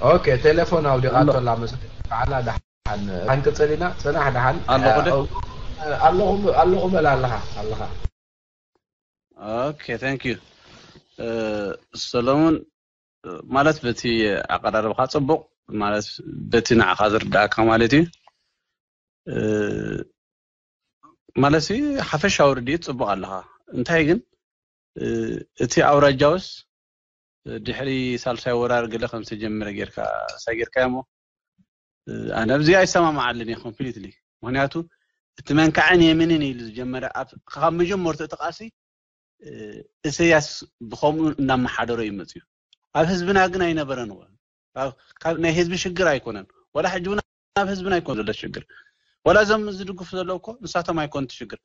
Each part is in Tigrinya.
ኦኬ፣ ቴሌፎን ኣውዲቓቶ ኣላ መሰለኝ። በዓላ ደሓን፣ ደሓን ክጽል ኢና። ጽናሕ ደሓን። ኣለኹ ዶ? ኣው-፣ ኣለኹ፣ ኣለኹ በል ኣለኻ፣ ኣለኻ። ኦኬ፣ thank you። እ፣ ሰሎሞን፣ እ፣ ማለት በቲ ኣቀራርባኻ ጽቡቕ፣ ማለት በቲ ንዓኻ ዝርዳእካ ማለት እዩ። እ፣ ማለት ሓፈሻዊ ርድኢት ጽቡቕ ኣለኻ። እንታይ ግን፣ እ፣ እቲ ኣውራጃውስ ድሕሪ ሳልሳይ ወራር ገለ ከም ዝተጀመረ ጌርካ፣ ሳይ ጌርካ እሞ፣ እ፣ ኣነ ኣብዚ ኣይሰማማዓልን እየ ኮምፕሊትሊ። ምኽንያቱ እቲ መንካዕን የምንን ኢሉ ዝጀመረ ኣብ፣ ካብ መጀመርቱ እቲ ቃልሲ፣ እ፣ ኢሳያስ ብኸምኡ እናመሓደሮ እዩ መፅዩ። ኣብ ህዝብና ግን ኣይነበረን። ወ-፣ ኣብ፣ ካብ ናይ ህዝቢ ሽግር ኣይኮነን። ወላ ሕጂ እውን ኣብ ህዝብና ኣይኮን ዘሎ ሽግር። ወላ እዞም ዝድግፉ ዘለዉ እኮ ንሳቶም ኣይኮን እቲ ሽግር።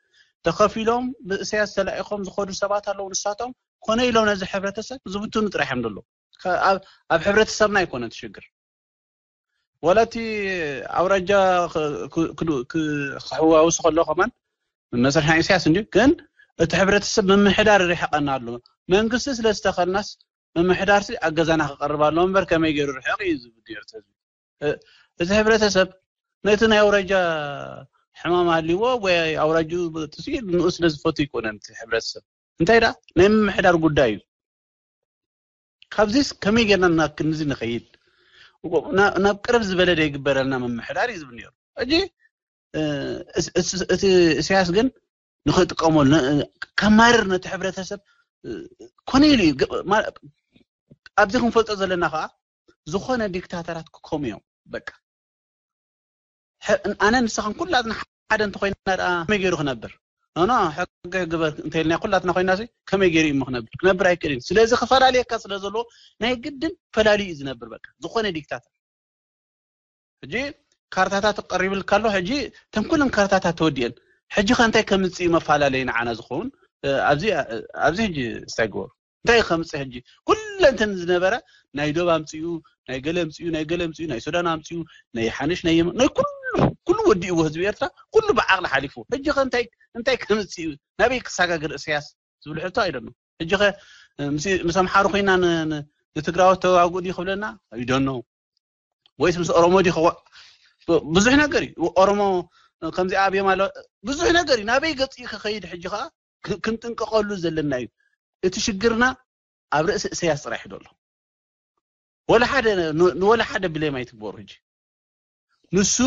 ተኸፊሎም ብእሳያስ ተላኢኾም ዝኸዱ ሰባት ኣለዉ። ንሳቶም ኮነ ኢሎም ነዚ ሕብረተሰብ ዝብትኑ ጥራሕ እዮም ዘለዉ። ከ-፣ ኣብ፣ ኣብ ሕብረተሰብና ኣይኮነን እቲ ሽግር። ወላ እቲ ኣውራጃ ክ-፣ ክ-፣ ክዱ-፣ ክ-፣ ክሕዋውሱ ከለዉ ከማን መሰርሒ ናይ ኢሳያስ እንድዩ። ግን እቲ ሕብረተሰብ ምምሕዳር ይርሕቐና ኣሎ። መንግስቲ ስለ ዝተኸልናስ ምምሕዳርሲ ኣብ ገዛና ክቐርብ ኣለዎ እምበር ከመይ ገይሩ ርሕቕ እዩ ዝብል ነይሩ እቲ ህዝቢ። እ-፣ እቲ ሕብረተሰብ ነቲ ናይ ኣውራጃ ሕማም ሃልይዎ ወይ ኣውራጅኡ ጥስኡ ንኡ ስለ ዝፈቱ ኣይኮነን እቲ ሕብረተሰብ። እንታይ ደኣ ናይ ምምሕዳር ጉዳይ እዩ። ካብዚስ ከመይ ጌርና ናብ ክንዚ ንኸይድ? ና-፣ ናብ ቅርብ ዝበለ ዘይግበረልና ምምሕዳር እዩ ዝብል ነይሩ። ሕጂ፣ እ፣ እስ-፣ እስ-፣ እቲ ኢሳያስ ግን ንኽጥቀመሉ፣ ን-፣ ከማርር ነቲ ሕብረተሰብ፣ እ፣ ኮነ ኢሉ እዩ። ገ-፣ ማ-፣ ኣብዚ ክንፈልጦ ዘለና ኸዓ፣ ዝኾነ ዲክታተራት ክኾኑ እዮም። በቃ። ሐ-፣ ኣነ ንስኻን ኩላትና ሓደ እንተኾይና ደኣ ከመይ ገይሩ ክነብር? ኖ፣ ኖ፣ ሕጊ ግበር እንተኢልና ኩላትና ኮይና ሲ ከመይ ገይሩ እዩ ክነብር? ክነብር ኣይክእልን። ስለዚ ክፈላልየካ ስለ ዘለዎ ናይ ግድን ፈላልዩ እዩ ዝነብር። በቃ፣ ዝኾነ ዲክታተር። ሕጂ ካርታታት ቀሪብልካ ኣሎ። ሕጂ እተን ኩለን ካርታታት ተወዲአን። ሕጂ ከ እንታይ ከምጽእ እዩ መፈላለዪ ንዓና ዝኸውን? እ፣ ኣብዚ፣ እ፣ ኣብዚ ሕጂ እንታይ ግበሩ? እንታይ ከምጽእ ሕጂ? ኩለንተን ዝነበረ ናይ ዶብ ኣምጽኡ፣ ናይ ገለ ኣምጽኡ፣ ናይ ገለ ኣምጽኡ፣ ናይ ሱዳን ኣምጽኡ፣ ናይ ሓንሽ፣ ናይ የመን፣ ናይ ኩሉ፣ ኩሉ ወዲእዎ ህዝቢ ኤርትራ፣ ኩሉ ብዓቕሊ ሓሊፍዎ። ሕጂ ከ እንታይ፣ እንታይ ከምጽእ እዩ? ናበይ ክሰጋገር ኢሳያስ ዝብል ሕቶ ኣይደኖ። ሕጂ ከ ምስ፣ ምስ ኣምሓሩ ኮይና ን-፣ ን-፣ ንትግራዎት ተዋግኡ ድዩ ክብለና? ኣይደኖ። ወይስ ምስ ኦሮሞ ድዩ ክዋ-፣ ብዙሕ ነገር እዩ። ኦሮሞ ከምዚ ኣብዮም ኣሎ፣ ብዙሕ ነገር እዩ። ናበይ ገጽ እዩ ክኸይድ? ሕጂ ከኣ ክ-፣ ክንጥንቀቐሉ ዘለና እዩ። እቲ ሽግርና ኣብ ርእሲ ኢሳያስ ጥራሕ እዩ ዘሎ። ወላ ሓደ ን-፣ ንወላ ሓደ ብሌም ኣይትግበሩ። ሕጂ ንሱ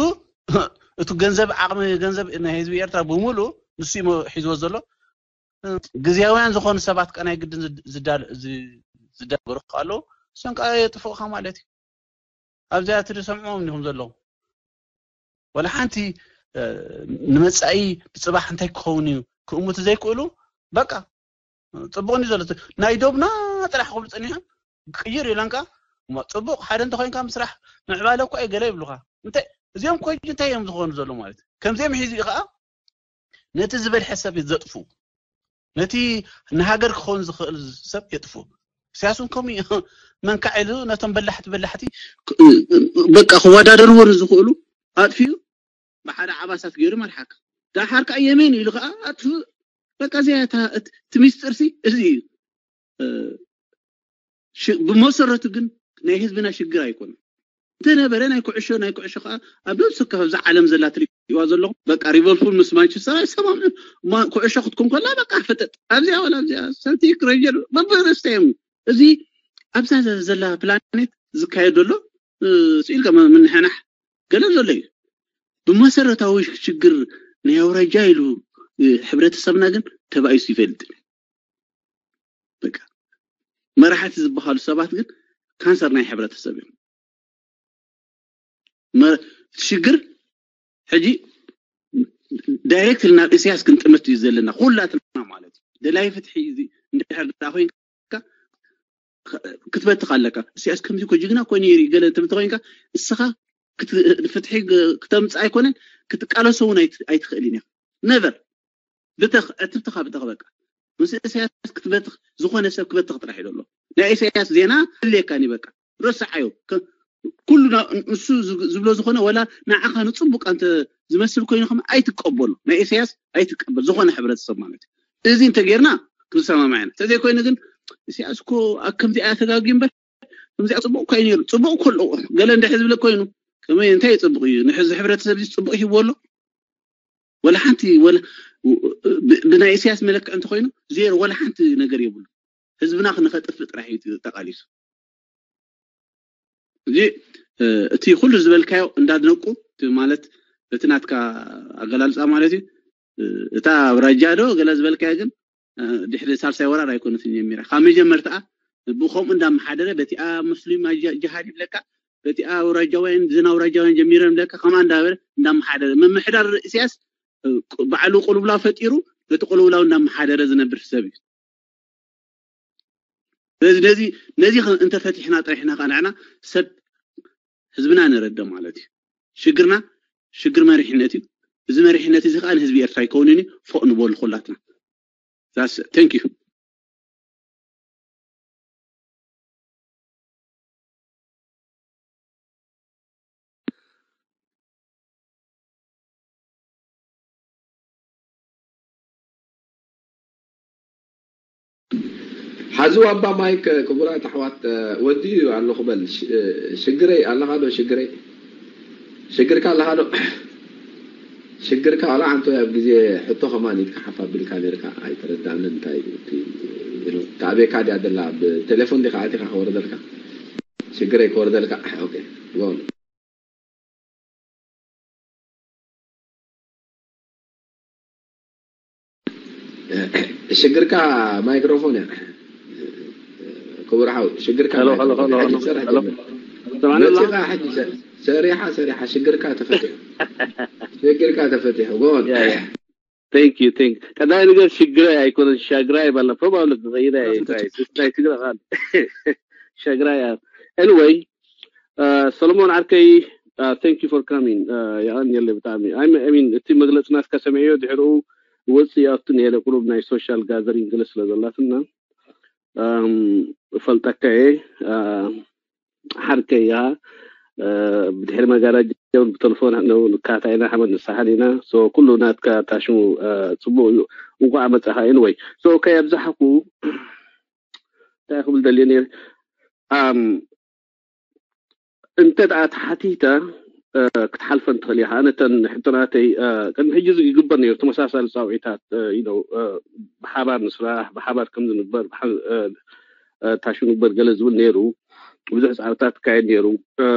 እቲ ገንዘብ፣ ዓቕሚ ገንዘብ ናይ ህዝቢ ኤርትራ ብምሉእ ንሱ እዩ ሒዝዎ ዘሎ። ግዝያውያን ዝኾኑ ሰባት ከኣ ናይ ግድን ዝድ-፣ ዝዳል-፣ ዝ-፣ ዝዳበሩ ከኣ ኣለዉ። እሶም ከኣ የጥፍኡኻ ማለት እዩ። ኣብዚኣ እቲ ዝሰምዕዎም እንዲኹም ዘለዉ። ወላ ሓንቲ፣ እ፣ ንመጻኢ ንጽባሕ እንታይ ክኸውን እዩ ክእምቱ ዘይክእሉ፣ በቃ፣ ጽቡቕ እንዲዩ ዘሎ። ናይ ዶብና ጥራሕ ክብሉ ጸኒሖም፣ ቅይር ኢሎምካ፣ እሞ ጽቡቕ፣ ሓደ እንተኾይንካ ምስራሕ ምዕባለ እኮ እዩ ገለ ይብሉኻ። እንታይ፣ እዚኦም እኮ ሕጂ እንታይ እዮም ዝኾኑ ዘለዉ ማለት እዩ? ከምዚኦም ሒዙ እዩ ኸኣ ነቲ ዝበልሐ ሰብ ዘጥፉ፣ ነቲ ንሃገር ክኸውን ዝኽእል ሰብ የጥፉ። ኢሳያስ እውን ከምኡ እዩ። መንካዕ ኢሉ ነቶም በላሕቲ በላሕቲ ክ-፣ በቃ ክወዳደርዎ ንዝኽእሉ ኣጥፊኡ ብሓደ ዓባሳት ገይሩ መርሓካ። ደሓር ከኣ የመን ኢሉ ከኣ ኣጥፍኡ። በቃ እዚኣ እታ፣ እት-፣ እቲ ሚስጥርሲ እዚ እዩ። እ፣ ሽ-፣ ብመሰረቱ ግን ናይ ህዝብና ሽግር ኣይኮነን። እንተነበረ ናይ ኩዕሾ፣ ናይ ኩዕሾ ከኣ ኣብ ነብሲ ካብ እዛ ዓለም ዘላ ትርእይዋ ዘለኹም፣ በቃ ሊቨርፑል ምስ ማንቸስተር ኣይሰማምዑ። ማ-፣ ኩዕሾ ክትኮን ከላ በቃ ፍጥጥ። ኣብዚኣ ወላ ኣብዚኣ፣ ሰልቲክ፣ ሬንጀር፣ በብርእስታ እዮም። እዚ ኣብዛ ዘ-፣ ዘላ ፕላኔት ዝካየድ ዘሎ፣ እ፣ ስኢልካ ም-፣ ምንሕናሕ ገለ ዘሎ እዩ። ብመሰረታዊ ሽግር ናይ ኣውራጃ ኢሉ፣ እ፣ ሕብረተሰብና ግን ተባኢሱ ይፈልጥን እዩ። በቃ መራሕቲ ዝበሃሉ ሰባት ግን ካንሰር ናይ ሕብረተሰብ እዮም። መ-፣ እቲ ሽግር ሕጂ ዳይሬክት ናብ ኢሳያስ ክንጥምት እዩ ዘለና፣ ኩላትና ማለት እዩ። ደላይ ፍትሒ እዚ እንድሕር ደኣ ኮይንካ ክትበትኽ ኣለካ። ኢሳያስ ከምዚ እኮ ጅግና እኮ ነይሩ እዩ ገለ ትብል ተኾይንካ፣ እስኻ ክት-፣ ፍትሒ ግ-፣ ክተምጽእ ኣይኮነን፣ ክትቃለሶ እውን ኣይት-፣ ኣይትኽእልን ኢኻ። ነቨር። ብተኽ፣ ዕትብትኻ ብተኽ በቃ። ምስ ኢሳያስ ክትበትኽ፣ ዝኾነ ሰብ ክበትኽ ጥራሕ እዩ ዘሎ። ናይ ኢሳያስ ዜና የድልየካን እዩ በቃ። ረስዓዮ። ከ-፣ ኩሉ ና-፣ ንሱ ዝግ-፣ ዝብሎ ዝኾነ ወላ ንዓኻ ንጽቡቕ እንተ ዝመስል ኮይኑ ከም ኣይትቀበሎ። ናይ ኢሳያስ ኣይትቀበል። ዝኾነ ሕብረተሰብ ማለት እዩ። እዚ እንተጌርና ክንሰማማዕ ኢና። እንተዘይኮይኑ ግን ኢሳያስ እኮ ኣብ ከምዚ ኣተጋግዩ እምበር ከምዚኣ ጽቡቕ ኮይኑ ነይሩ። ጽቡቕ ከሎ ገለ እንድሕር ዝብለ ኮይኑ ከመይ እንታይ ጽቡቕ እዩ? ንሕዚ ሕብረተሰብ እዚ ጽቡቕ ይህብዎ ኣሎ? ወላ ሓንቲ ወላ ብ- ብናይ ኢሳያስ መለክዕ እንተኮይኑ ዜሮ፣ ወላ ሓንቲ ነገር የብሉ። ህዝብና ንኸጥፍእ ጥራሕ እዩ ተቃሊሱ። እዚ እቲ ኩሉ ዝበልካዮ እንዳድነቁ፣ እቲ ማለት በቲ ናትካ ኣገላልፃ ማለት እዩ። እታ ኣውራጃ ዶ ገለ ዝበልካዮ ግን ድሕሪ ሳልሳይ ወራር ኣይኮነትን ጀሚራ። ካብ መጀመርታኣ ብኸምኡ እንዳመሓደረ በቲኣ ሙስሊም ጅሃድ ይብለካ፣ በቲኣ ኣውራጃውያን ዝና ኣውራጃውያን ጀሚረ ይብለካ፣ ከምኣ እንዳበለ እንዳመሓደረ ምምሕዳር ኢሳያስ ባዕሉ ቅልውላው ፈጢሩ ነቲ ቅልውላው እንዳመሓደረ ዝነብር ሰብ እዩ። ስለዚ ነዚ ነዚ እንተፈቲሕና ጥራሕ ኢና ከዓ ንሕና ሰብ ህዝብና ንረደ ማለት እዩ። ሽግርና ሽግር መሪሕነት እዩ። እዚ መሪሕነት እዚ ከዓ ንህዝቢ ኤርትራ ኣይከውንን እዩ። ፎቅ ንበሉ ኩላትና። That's it. Thank you. ሓዝዋ እባ ማይክ ክቡራት ኣሕዋት። ወዲ እዩ ኣለኹ በል። ሽግረይ ኣለኻ ዶ? ሽግረይ ሽግርካ ኣለኻ ዶ? ሽግርካ ዋላ ሓንቲ ኣብ ግዜ ሕቶ ከማን ኢድካ ሓፍ ኣቢልካ ነርካ ኣይተረዳእንን። እንታይ እዩ እቲ? ታቤካ ድያ ደላ ብቴሌፎን ዲኻ ኣቲኻ ከወርደልካ? ሽግረይ ከወርደልካ። ኦኬ፣ ጎን ሽግርካ ማይክሮፎን እያ። ክቡር ሓው፣ ሽግርካ ሄሎ፣ ሄሎ፣ ማይክሮፎን ሄሎ፣ እያ። ሕጂ ሄሎ፣ ሰራሕ ሄሎ። ጀምር። ሰማዕኒ ኣሎ? መጺኻ ሕጂ ሰ- ሰሪሓ ሰሪሓ ሽግርካ ተፈቲሑ። ሽግርካ ተፈቲሑ። ጎን ያ፣ ያ። Thank you, thank you. ቀዳማይ ነገር ሽግረይ ኣይኮነን፣ ሻግራይ ባላ። Probably ክቕይራ እየ፣ ናይ ትግራይ ቃል። ሻግራይ እያ። Anyway, ሰሎሞን ዓርከይ፣ thank you for coming. የቐንየለይ ብጣዕሚ። I mean፣ እቲ መግለፂ ናትካ ሰሚዐዮ፣ ድሕሪኡ ወፂእ ኣብቲ ነለ ቁሩብ ናይ social gathering ገለ ስለ ዘላትና እፈልጠካ እየ። ዓርከይ እያ። ብድሕሪ መጋረጃ እውን ብተለፎን ንካታ ኢና፣ ሓመድ ንሳሓል ኢና። So ኩሉ ናትካ ታሽሙ ፅቡቅ እዩ። እንኳዕ መፃኻ። Anyway, so ከየብዛሕኩ እንታይ ክብል ደልየ ነይረ? እንተ ደኣ ተሓቲተ ክትሓልፈን ትኽእል ኢኻ። ኣነ እተን ሕቶናተይ ቅድሚ ሕጂ ይግበር ነይሩ፣ ተመሳሳሊ ፃውዒታት፣ you know፣ ብሓባር ንስራሕ፣ ብሓባር ከም ዝንበር፣ ታሹ ንግበር ገለ ዝብል ነይሩ። ብዙሕ ፃዕርታት ክካየድ ነይሩ።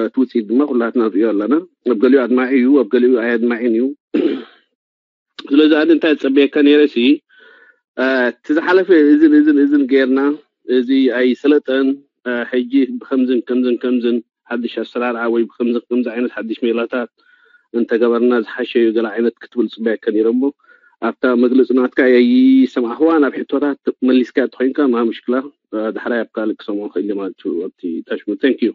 እቲ ውፅኢት ድማ ኩላትና ንሪኦ ኣለና። ኣብ ገሊኡ ኣድማዒ እዩ፣ ኣብ ገሊኡ ኣየድማዒን እዩ። ስለዚ ኣነ እንታይ ዝፀበየካ ነይረ ሲ እቲ ዝሓለፈ እዝን እዝን እዝን ጌርና፣ እዚ ኣይሰለጠን፣ ሕጂ ብከምዝን ከምዝን ከምዝን ሓድሽ ኣሰራርዓ ወይ ብከምዚ ከምዚ ዓይነት ሓድሽ ሜላታት እንተገበርና ዝሓሸ እዩ ገለ ዓይነት ክትብል ፅበየካ ነይረ እሞ ኣብታ መግለፂ ናትካ የይሰማዕኽዋ ናብ ሕቶታት መሊስካ ተኮይንካ ማ ምሽክላ ዳሕራይ ኣብ ካልእ ክሰምዖ ክእል ማለት እዩ ኣብቲ ታሽሙ። Thank you።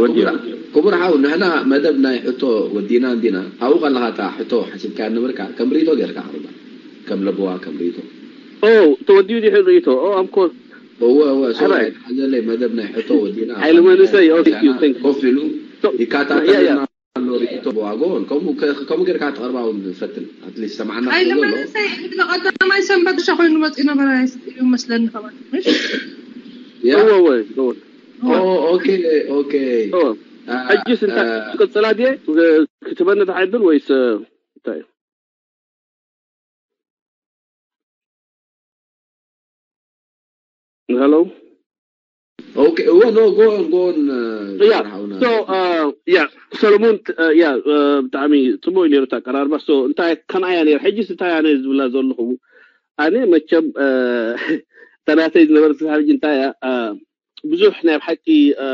ወዲያ ክቡር ሓው፣ ንሕና መደብ ናይ ሕቶ ወዲና እንዲና። ኣብኡ ከለኻ እታ ሕቶ ሓሲብካያ ነበርካ፣ ከም ርእይቶ ጌርካ ኣቕርባ። ከም ለበዋ፣ ከም ርእይቶ። ኦ፣ ተወዲኡ ድሕሪ ርእይቶ። ኦ፣ of course። እወ፣ እወ፣ ሶሪ፣ ሓራይ። ኣይትሓዘለይ፣ መደብ ናይ ሕቶ ወዲና። ሓይለ መንእሰይ፣ ኦ፣ thank you፣ thank you። ኮፍ ኢሉ So፣ ይከታተልና ያ፣ ያ። ኣሎ፣ ርእይቶ ብዋጎ። ከምኡ ከ-፣ ከምኡ ጌርካ ትቐርባ እውን ፈትን። At least ሰማዕና ሓይለ ስለ ዘሎ። መንእሰይ፣ ሕጂ ቀዳማይ ሰንበት ሻ ኮይኑ መፂኡ ነበረ፣ እዩ መስለኒ፣ ከማን። ምሽ? ያ። እወ፣ እወ፣ እወ። ኦ፣ ኦኬ፣ ኦኬ። ኦ፣ አ፣ ሕጂስ እንታይ አ፣ ክቅጽላ ድየ? ክትበኒ ትሓድር ወይስ፣ እ፣ እንታይ? ሄሎ? ኦኬ፣ እወ፣ ኖ፣ ጎን፣ ጎን፣ እ፣ ያ፣ ሓውና። So፣ እ፣ ያ፣ ሰለሞን፣ እ፣ ያ፣ እ፣ ብጣዕሚ ጽቡቅ እዩ ነይሩ እቲ ኣቀራርባ። So፣ እንታይ፣ ከምኣ እያ ነይራ። ሕጂስ እንታይ ኣነ ዝብላ ዘለኹ? ኣነ መቸም፣ እ፣ እታ ናተይ ዝነበረት ክሳብ ሕጂ እንታይ እያ? እ፣ ብዙሕ ናይ ብሓቂ፣ እ፣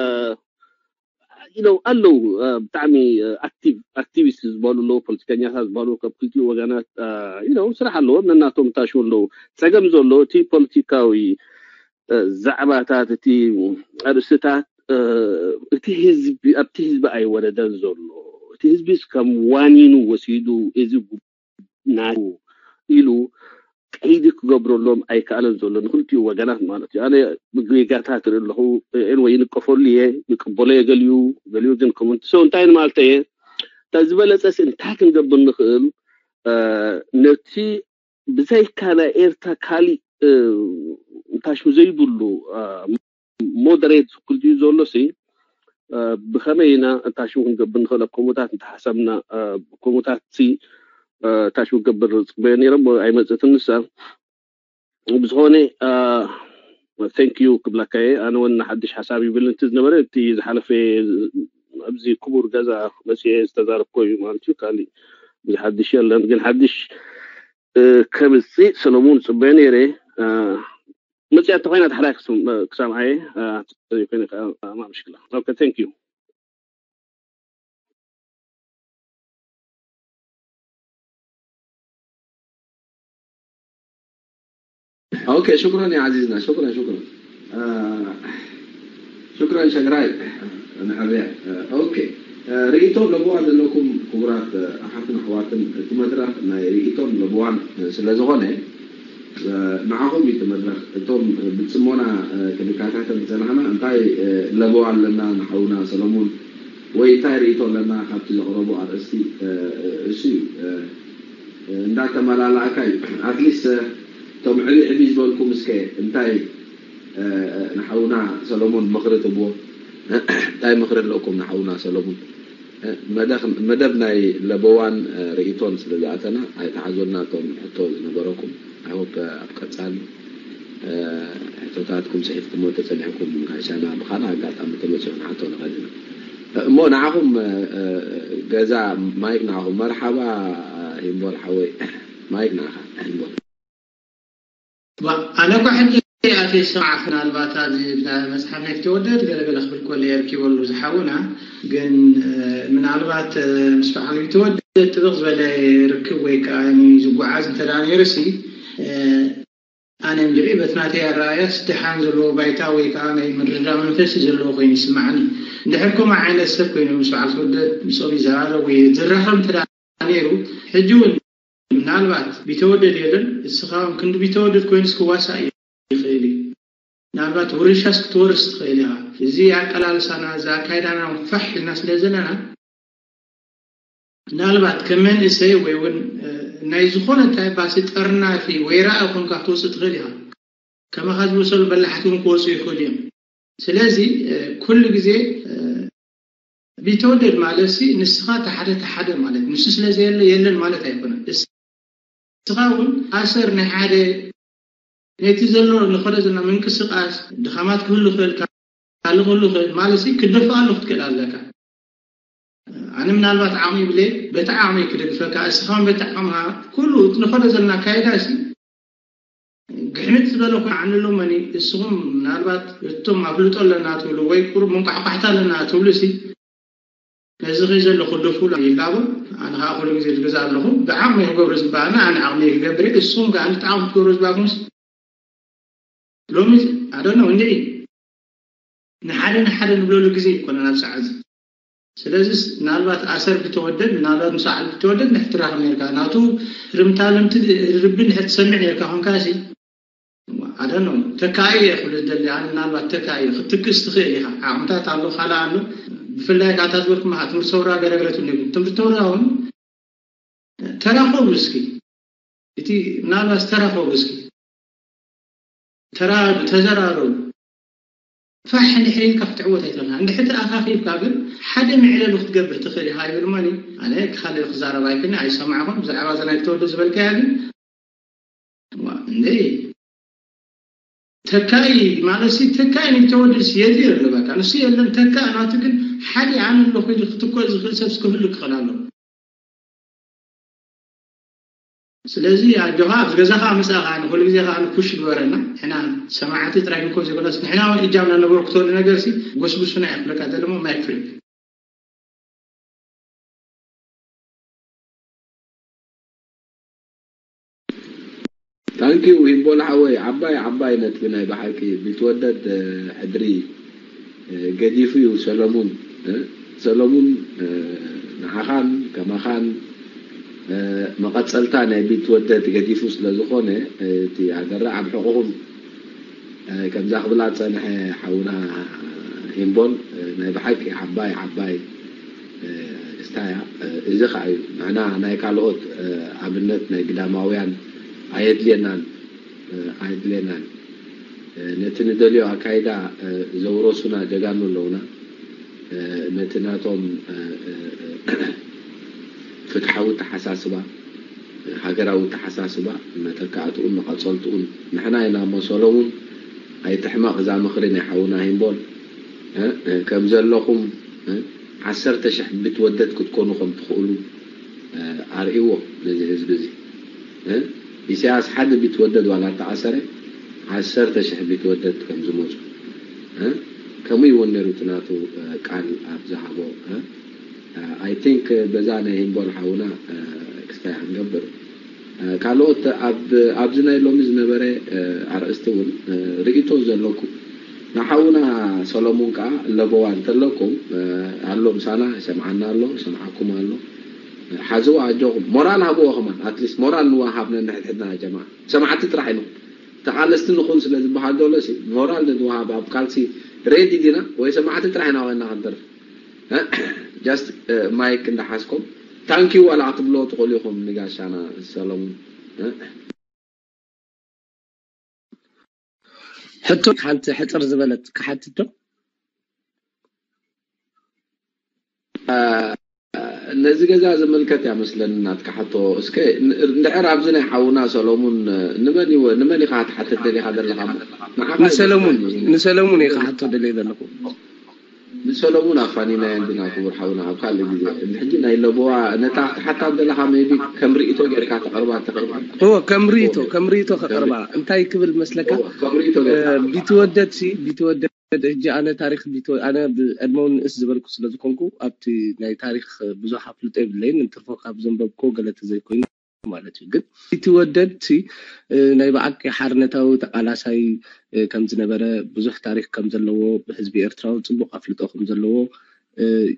you know፣ ኣለዉ፣ እ፣ ብጣዕሚ፣ እ፣ ኣክቲቭ፣ ኣክቲቪስት ዝበሉ ኣለዉ፣ ፖለቲከኛታት ዝበሉ ካብ ክልቲኡ ወገናት፣ እ፣ you know፣ ስራሕ ኣለዎም፣ ነናቶም ታሽሙ ኣለዉ። ጸገም ዘሎ እቲ ፖለቲካዊ፣ እ፣ ዛዕባታት፣ እቲ ኣርእስትታት፣ እ፣ እቲ ህዝቢ፣ ኣብቲ ህዝቢ ኣይወረደን ዘሎ። እቲ ህዝቢስ ከም ዋኒኑ ወሲዱ እዚ ናቱ ኢሉ ቀይዲ ክገብረሎም ኣይከኣለን ዘሎ፣ ንክልቲኡ ወገናት ማለት እዩ። ኣነ ጌጋታት ርኢ ኣለኹ፣ ኤንወይ ይንቀፈሉ እየ፣ ይቅበሎ እየ፣ ገሊኡ፣ ገሊኡ ግን ኮመንት። So እንታይ ንማለተይ እየ? እታ ዝበለጸስ እንታይ ክንገብር ንኽእል? እ፣ ነቲ ብዘይካ ናይ ኤርትራ ካሊእ፣ እ፣ ታሽሙ ዘይብሉ ሞደሬት ክልቲኡ ዘሎ ሲ ብኸመይ ኢና ታሽሙ ክንገብር ንኽእል? ኣብ ከምኡታት እንተሓሰብና ከምኡታት ሲ ታሽሙ ክገብር ዝፅበዮ ነይረ ኣይመፅእትን ንሳ ብዝኾነ thank you ክብለካ እየ። ኣነ እውን ሓድሽ ሓሳብ ይብል እቲ ዝነበረ እቲ ዝሓለፈ ኣብዚ ክቡር ገዛ መፅኤ ዝተዛረብኮ እዩ ማለት እዩ። ካሊእ ብዙ ሓድሽ የለን፣ ግን ሓድሽ ከምፅእ ሰለሙን ፅበዮ ነይረ። መፅያ ተኮይና ተሓላይ ክሰምዓየ ኮይነ ማምሽክላ thank you። ኦኬ ሽኩረን ያ ዓዚዝና ሽኩረን ሽኩረን ሽኩረን ሸግራይ ንሕርያ ኦኬ ርእይቶ ለብዋ ዘለኩም ክቡራት ኣሓትን ኣሕዋትን እቲ መድረክ ናይ ርእይቶን ለብዋን ስለዝኾነ ንዓኹም እዩ እቲ መድረክ እቶም ብፅሞና ክንከታተል ዝፀናሕና እንታይ ለብዋ ኣለና ንሓውና ሰለሙን ወይ እንታይ ርእይቶ ኣለና ካብቲ ዘቕረቡ ኣርእስቲ እሱ እዩ እንዳተመላላእካ እዩ ኣትሊስት እቶም ዕብይ ዕብይ ዝበልኩም እስከ እንታይ ንሓውና ሰሎሞን ምኽሪ ትብዎ እንታይ ምኽሪ ኣለኩም ንሓውና ሰሎሞን መደብ ናይ ለበዋን ርእይቶን ስለ ዝኣተና ኣይተሓዞና እቶም ሕቶ ዝነበረኩም ኣይሆፕ ኣብ ቀፃሊ ሕቶታትኩም ስሒፍኩሞ ተፀኒሕኩም ጋሻና ብካልእ ኣጋጣሚ ተመፅኡ ንሓቶ ንኽእል ኢና እሞ ንዓኹም ገዛ ማይክ ንዓኹም መርሓባ ሂምቦል ሓወይ ማይክ ንዓኻ ሂምቦል ኣነ እኳ ሕጂ ኣትየ ዝሰማዕክ ምናልባት ኣብዚ መፅሓፍ ናይ ክተወደድ ገለገለ ክብል ኮለ የርኪበሉ ዝሓውና ግን ምናልባት ምስ በዓል ቢተወደድ ጥብቕ ዝበለ ርክብ ወይ ከዓ ዝጓዓዝ እንተ ነይሩ ሲ ኣነ እንድዒ በቲ ናተይ ኣረኣእያስ ደሓን ዘለዎ ባይታ ወይ ከዓ ናይ ምርድዳእ መንፈስ እዩ ዘለዎ ኮይኑ ይስማዓኒ። እንድሕር ከምኡ ዓይነት ሰብ ኮይኑ ምስ በዓል ተወደድ ምስኦም ይዘራረብ ወይ ዝራኸብ እንተ ነይሩ ሕጂ እውን ምናልባት ቢተወደድ የለን እስኻ እውን ክንዲ ቢተወደድ ኮይኑስ ክዋሳእ ይኽእል እዩ። ምናልባት ውርሻስ ክትወርስ ትኽእል ኢኻ። እዚ ኣቀላልሳና እዚ ኣካይዳና እውን ፋሕ ኢልና ስለ ዘለና ምናልባት ከም መንእሰይ ወይ እውን ናይ ዝኾነ እንታይ ባሲ ጠርናፊ ወይ ራኢ ኮንካ ክትወፅእ ትኽእል ኢኻ። ከማኻ ዝመሰሉ በላሕቲ እውን ክወፁ ይኽእሉ እዮም። ስለዚ ኩሉ ግዜ ቢተወደድ ማለት ሲ ንስኻ ተሓደ ተሓደ ማለት ንሱ ስለ ዘየለ የለን ማለት ኣይኮነን። እስኻ እውን ኣሰር ናይ ሓደ ነቲ ዘሎ ንኸዶ ዘለና ምንቅስቃስ ድኻማት ክህሉ ይኽእል ካልእ ክህሉ ይኽእል ማለት ሲ ክትደፍኣሉ ክትክእል ኣለካ። ኣነ ምናልባት ዓቕሚ ይብለይ በቲ ዓቕሚ ክደግፈካ እስኻ እውን በቲ ዓቕምኻ ኩሉ እቲ ንኸዶ ዘለና ኣካይዳ ሲ ግሕምት ዝበለ ኮይኑ ዓንሎ መኒ እስኹም ምናልባት እቶም ኣፍልጦ ኣለና ትብሉ ወይ ቁሩብ መንቋሕቋሕታ ኣለና ትብሉ ሲ ነዚ ኸይ ዘሎ ክደፉ ይላቦ ኣነ ከዓ ኩሉ ግዜ ዝገዛ ኣለኹ ብዓቕሚ ክገብሮ ዝበሃልና ኣነ ዓቕሚ ክገብር እስኹም ከዓ ንጣዕሚ ክትገብሮ ዝበሃልኩም ሎሚ ኣደነው እንደ ንሓደ ንሓደ ንብለሉ ግዜ ይኮነን ኣብ ሰዓት እዚ ስለዚ ምናልባት ኣሰር ብተወደድ ምናልባት ምስ በዓል ብተወደድ ንሕትራኸብ ነርካ ናቱ ርምታ ልምቲ ርቢ ንሕትሰምዕ ነርካ ኮንካ ሲ ኣደነው ተካኢ እየ ክብል ዝደሊ ኣነ ምናልባት ተካኢ ክትክስ ትኽእል ኢኻ ዓቕምታት ኣሎ ካልእ ኣሎ ብፍላይ ካታ ዝበልኩም ትምህርቲ ሰውራ ገረገረት ትምህርቲ ሰውራ እውን ተራኸቡ እስኪ እቲ ምናልባት ተራኸቡ እስኪ ተራዱ ተዘራረቡ ፋሕ እንድሕር ኢልካ ክትዕወት ኣይትኽእልን እንድሕር ተኣኻኺብካ ግን ሓደ መዕለሊ ክትገብር ትኽእል ኢኻ ይብል ማኒ ኣነ ካልእ ክዛረብ ኣይክእልን ኣይሰማዕኹን ብዛዕባ እዛ ናይ ተወልደ ዝበልካያ ግን እንደ ተካኢ ማለት ሲ ተካኢ ንተወልደ ሲ የድልዮ ኣሎ በቃ ንሱ የለን ተካኢ ናቱ ግን ሓደ ኣነ ኣለኹ ኢሉ ክትኮእ ዝኽእል ሰብ ክህሉ ክኽእል ኣለዎ ስለዚ ኣጆኻ ኣብዚ ገዛ ከዓ ምፃእ ከዓ ንኩሉ ግዜ ከዓ ንኩሽ ግበረና ሕና ሰማዕቲ ጥራይ ንኮ ዘይኮነስ ንሕና እውን እጃምና ነበሩ ክትወሉ ነገር ሲ ጎስጉሱና እየ ክብለካ ዘለሞ ማይክ ፍሪ ታንኪዩ ሂምቦል ሓወይ ዓባይ ዓባይ ነጥቢ ናይ ብሓቂ ቢትወደድ ሕድሪ ገዲፉ እዩ ሰለሙን ሰለሙን ንዓኻን ከማኻን መቐፀልታ ናይ ቢትወደድ ገዲፉ ስለዝኾነ እቲ ኣደራ ኣብ ሕቑኹም ከምዛ ክብላ ዝፀንሐ ሓውና ሂምቦል ናይ ብሓቂ ዓባይ ዓባይ ክስታ እያ። እዚ ከዓ እዩ ንሕና ናይ ካልኦት ኣብነት ናይ ግዳማውያን ኣየድልየናን ኣየድልየናን። ነቲ ንደልዮ ኣካይዳ ዘውረሱና ጀጋኑ ኣለውና። ነቲ ናቶም ፍትሓዊ ኣተሓሳስባ፣ ሃገራዊ ኣተሓሳስባ መተካእትኡን መቐጸልትኡን ንሕና ኢና እሞ፣ ሰሎሙን ኣይትሕመቕ እዛ ምኽሪ ናይ ሓውና ሂምቦል። ከም ዘለኹም ዓሰርተ ሽሕ ቢትወደድ ክትኮኑ ከም ትኽእሉ ኣርእይዎ ነዚ ህዝቢ እዚ። ኢሳያስ ሓደ ቢትወደድ ዋላ እንተኣሰረ ዓሰርተ ሽሕ ቢትወደድ ከም ዝመፁ ከምኡ ይውን ነይሩ እቲ ናቱ ቃል ኣብ ዝሃቦ። I think በዛ ናይ ሂምቦል ሓውና ክስታይ ክንገብር ካልኦት ኣብዚ ናይ ሎሚ ዝነበረ ኣርእስቲ እውን ርእይቶ ዘለኩም ንሓውና ሰሎሙን ከዓ ለበዋ እንተለኩም ኣሎ ምሳና ይሰምዓና ኣሎ ይሰምዓኩም ኣሎ። ሓዝዎ ኣጆኹም ሞራል ሃብዎ ከማን ኣትሊስት ሞራል ንወሃብ ነንሕድሕድና ጀማ ሰማዕቲ ጥራሕ ኢኹም ተቓለስቲ ንኹን ስለ ዝበሃል ዘሎ ሲ ሞራል ንወሃብ ኣብ ቃልሲ ሬዲ ዲና ወይ ሰማዕቲ ጥራሕ ኢና ኮይና ክንተርፍ just ማይክ እንዳሓዝኩም ታንኪ ዋላ ክትብሎ ትኽእሉ ኢኹም ንጋሻና ሰሎሙን። ሕቶ ሓንቲ ሕፅር ዝበለት ክሓትቶ ነዚ ገዛ ዝምልከት እያ መስለኒ ናትካ ሕቶ። እስከ እንድሕር ኣብዚ ናይ ሓውና ሰሎሙን ንመን ይወ ንመን ኢኻ ክትሓትት ደሊኻ ዘለኻ? ንዓኻ እዩ ንሰለሙን መስለኒ። ንሰለሙን እየ ክሓቶ ደልየ ዘለኹ። ንሰሎሙን ኣፋኒናዮ እንዲና ክቡር ሓውና ኣብ ካልእ ግዜ። ሕጂ ናይ ለበዋ ነታ ክትሓታ ዘለኻ maybe ከም ርእይቶ ጌርካ ተቕርባ ትኽእል። እወ ከም ርእይቶ ከም ርእይቶ ከቕርባ እንታይ ክብል መስለካ? እወ ከም ርእይቶ ጌርካ ተቕርባ። ቢትወደድ ሲ ቢትወደድ ሕጂ ኣነ ታሪክ ቢትወ ኣነ ብዕድመ እውን ንእስ ዝበልኩ ስለ ዝኾንኩ ኣብቲ ናይ ታሪክ ብዙሕ ኣፍልጦ የብለይን እንትርፎ ካብ ዘንበብኩ ገለ ተዘይኮይኑ ማለት እዩ። ግን ቢትወደድ ሲ ናይ ብዓቂ ሓርነታዊ ተቓላሳይ ከም ዝነበረ ብዙሕ ታሪክ ከም ዘለዎ ብህዝቢ ኤርትራ እውን ፅቡቕ ኣፍልጦ ከም ዘለዎ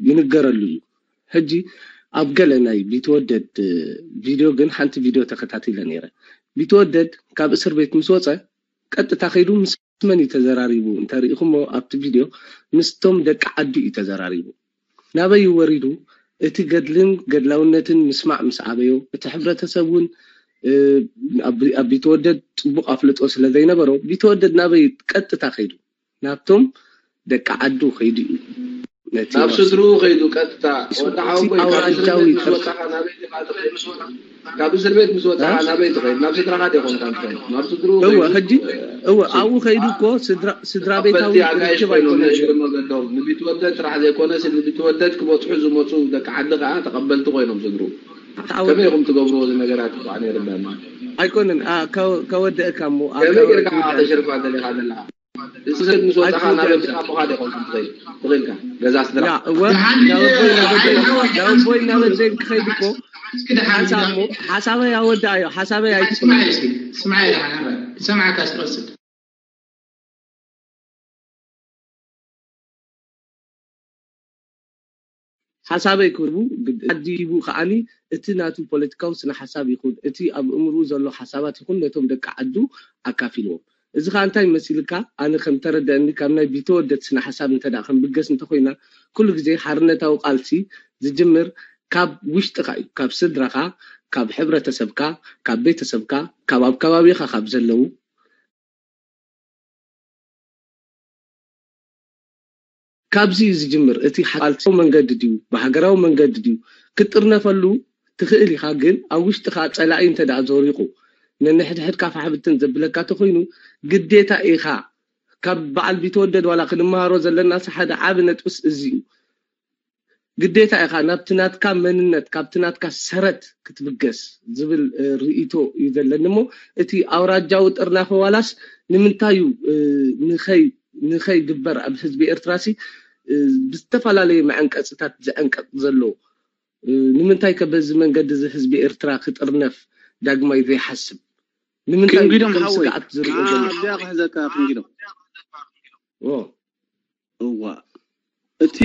ይንገረሉ እዩ። ሕጂ ኣብ ገለ ናይ ቢትወደድ ቪድዮ ግን ሓንቲ ቪድዮ ተኸታቲለ ነይረ። ቢትወደድ ካብ እስር ቤት ምስ ወፀ ቀጥታ ከይዱ ምስ መን እዩ ተዘራሪቡ እንተሪኢኹሞ ኣብቲ ቪድዮ ምስቶም ደቂ ዓዱ እዩ ተዘራሪቡ። ናበይ እዩ ወሪዱ? እቲ ገድልን ገድላውነትን ምስማዕ ምስ ኣበዮ እቲ ሕብረተሰብ እውን ኣብ ቢትወደድ ፅቡቕ ኣፍልጦ ስለ ዘይነበሮ ቢትወደድ ናበይ ቀጥታ ከይዱ ናብቶም ደቂ ዓዱ ከይዱ እዩ። ነቲ ናብ ስድርኡ ከይዱ ቀጥታ ወዲ ሓወቦይ ካብ እስር ቤት ምስ ወፃኻ ናበይ ዲኻ ትኸይድ? ካብ እስር ቤት ምስ ወፃኻ ናበይ ትኸይድ? ናብ ስድራኻ ዲኹም ካንቶም ናብ ስድርኡ እወ ከይዱ ሕጂ እወ ኣብኡ ከይዱ እኮ ስድራ ስድራ ቤታዊ ተቐበልቲ ኣጋይሽ ርክብ ኮይኖም ኣይኮነን ነሽሩ መገዶም ንቢትወደድ ጥራሕ ዘይኮነስ ንቢትወደድ ክበፅሑ ዝመፁ ደቂ ዓዲ ከዓ ተቐበልቲ ኮይኖም ስድርኡ። ከመይ ኢኹም ትገብርዎ እዚ ነገራት እኳ ነይርና? ኣይኮነን ከወደእካ እሞ ከመይ ጌርካ ተሽርፋ ደሊኻ ዘለኻ? እዚ ሰብ ምስ ወጣኻ ናብ ኣዲስ ኣበባ ዲኻ ትኸይድ ትኽእልካ ገዛ ስድራ እወ ናበቦይ ናበደን ክኸይድ እኮ ሓንሳ እሞ ሓሳበይ ኣወዳኣዮ ሓሳበይ ኣይትስማዕ ስማዕ ስማዕ ዝሰማዕካ ስረስድ ሓሳበይ ክህቡ ግድን። ኣዲቡ ከዓኒ እቲ ናቱ ፖለቲካዊ ስነ ሓሳብ ይኹን እቲ ኣብ እምርኡ ዘሎ ሓሳባት ይኹን ነቶም ደቂ ዓዱ ኣካፊልዎም። እዚ ኸዓ እንታይ መሲልካ? ኣነ ከም ተረደአኒ ካብ ናይ ቢተወደድ ስነ ሓሳብ እንተ ደኣ ክንብገስ እንተኾይና ኩሉ ግዜ ሓርነታዊ ቃልሲ ዝጅምር ካብ ውሽጥኻ እዩ። ካብ ስድራኻ፣ ካብ ሕብረተሰብካ፣ ካብ ቤተሰብካ፣ ካብ ኣብ ከባቢኻ ካብ ዘለዉ ካብዚ እዩ ዝጅምር። እቲ ሓቃልታዊ መንገዲ ድዩ ብሃገራዊ መንገዲ ድዩ ክትጥርነፈሉ ትኽእል ኢኻ፣ ግን ኣብ ውሽጥኻ ጸላኢ እንተ ደኣ ዘሪቑ ነንሕድሕድካ ፋሕብትን ዘብለካ ተኾይኑ ግዴታ ኢኻ። ካብ በዓል ቢተወደድ ዋላ ክንመሃሮ ዘለናስ ሓደ ዓቢ ነጥብስ እዚ እዩ። ግዴታ ኢኻ ናብቲ ናትካ መንነት ካብቲ ናትካ ሰረት ክትብገስ ዝብል ርእይቶ እዩ ዘለኒ እሞ እቲ ኣውራጃዊ ጥርናፈ ዋላስ ንምንታይ እዩ ንኸይ ንኸይግበር ኣብ ህዝቢ ኤርትራሲ ብዝተፈላለየ መዐንቀፅታት ዝዕንቀቕ ዘሎ ንምንታይ ከ በዚ መንገዲ እዚ ህዝቢ ኤርትራ ክጥርነፍ ዳግማይ ዘይሓስብ ንምንታይ ክንጊዶም ከም ሓወይ ስግኣት ዝሪኦ ዘሎ ኣብዚኣ ክሕዘካ ክንጊዶም ኦ እዋ እቲ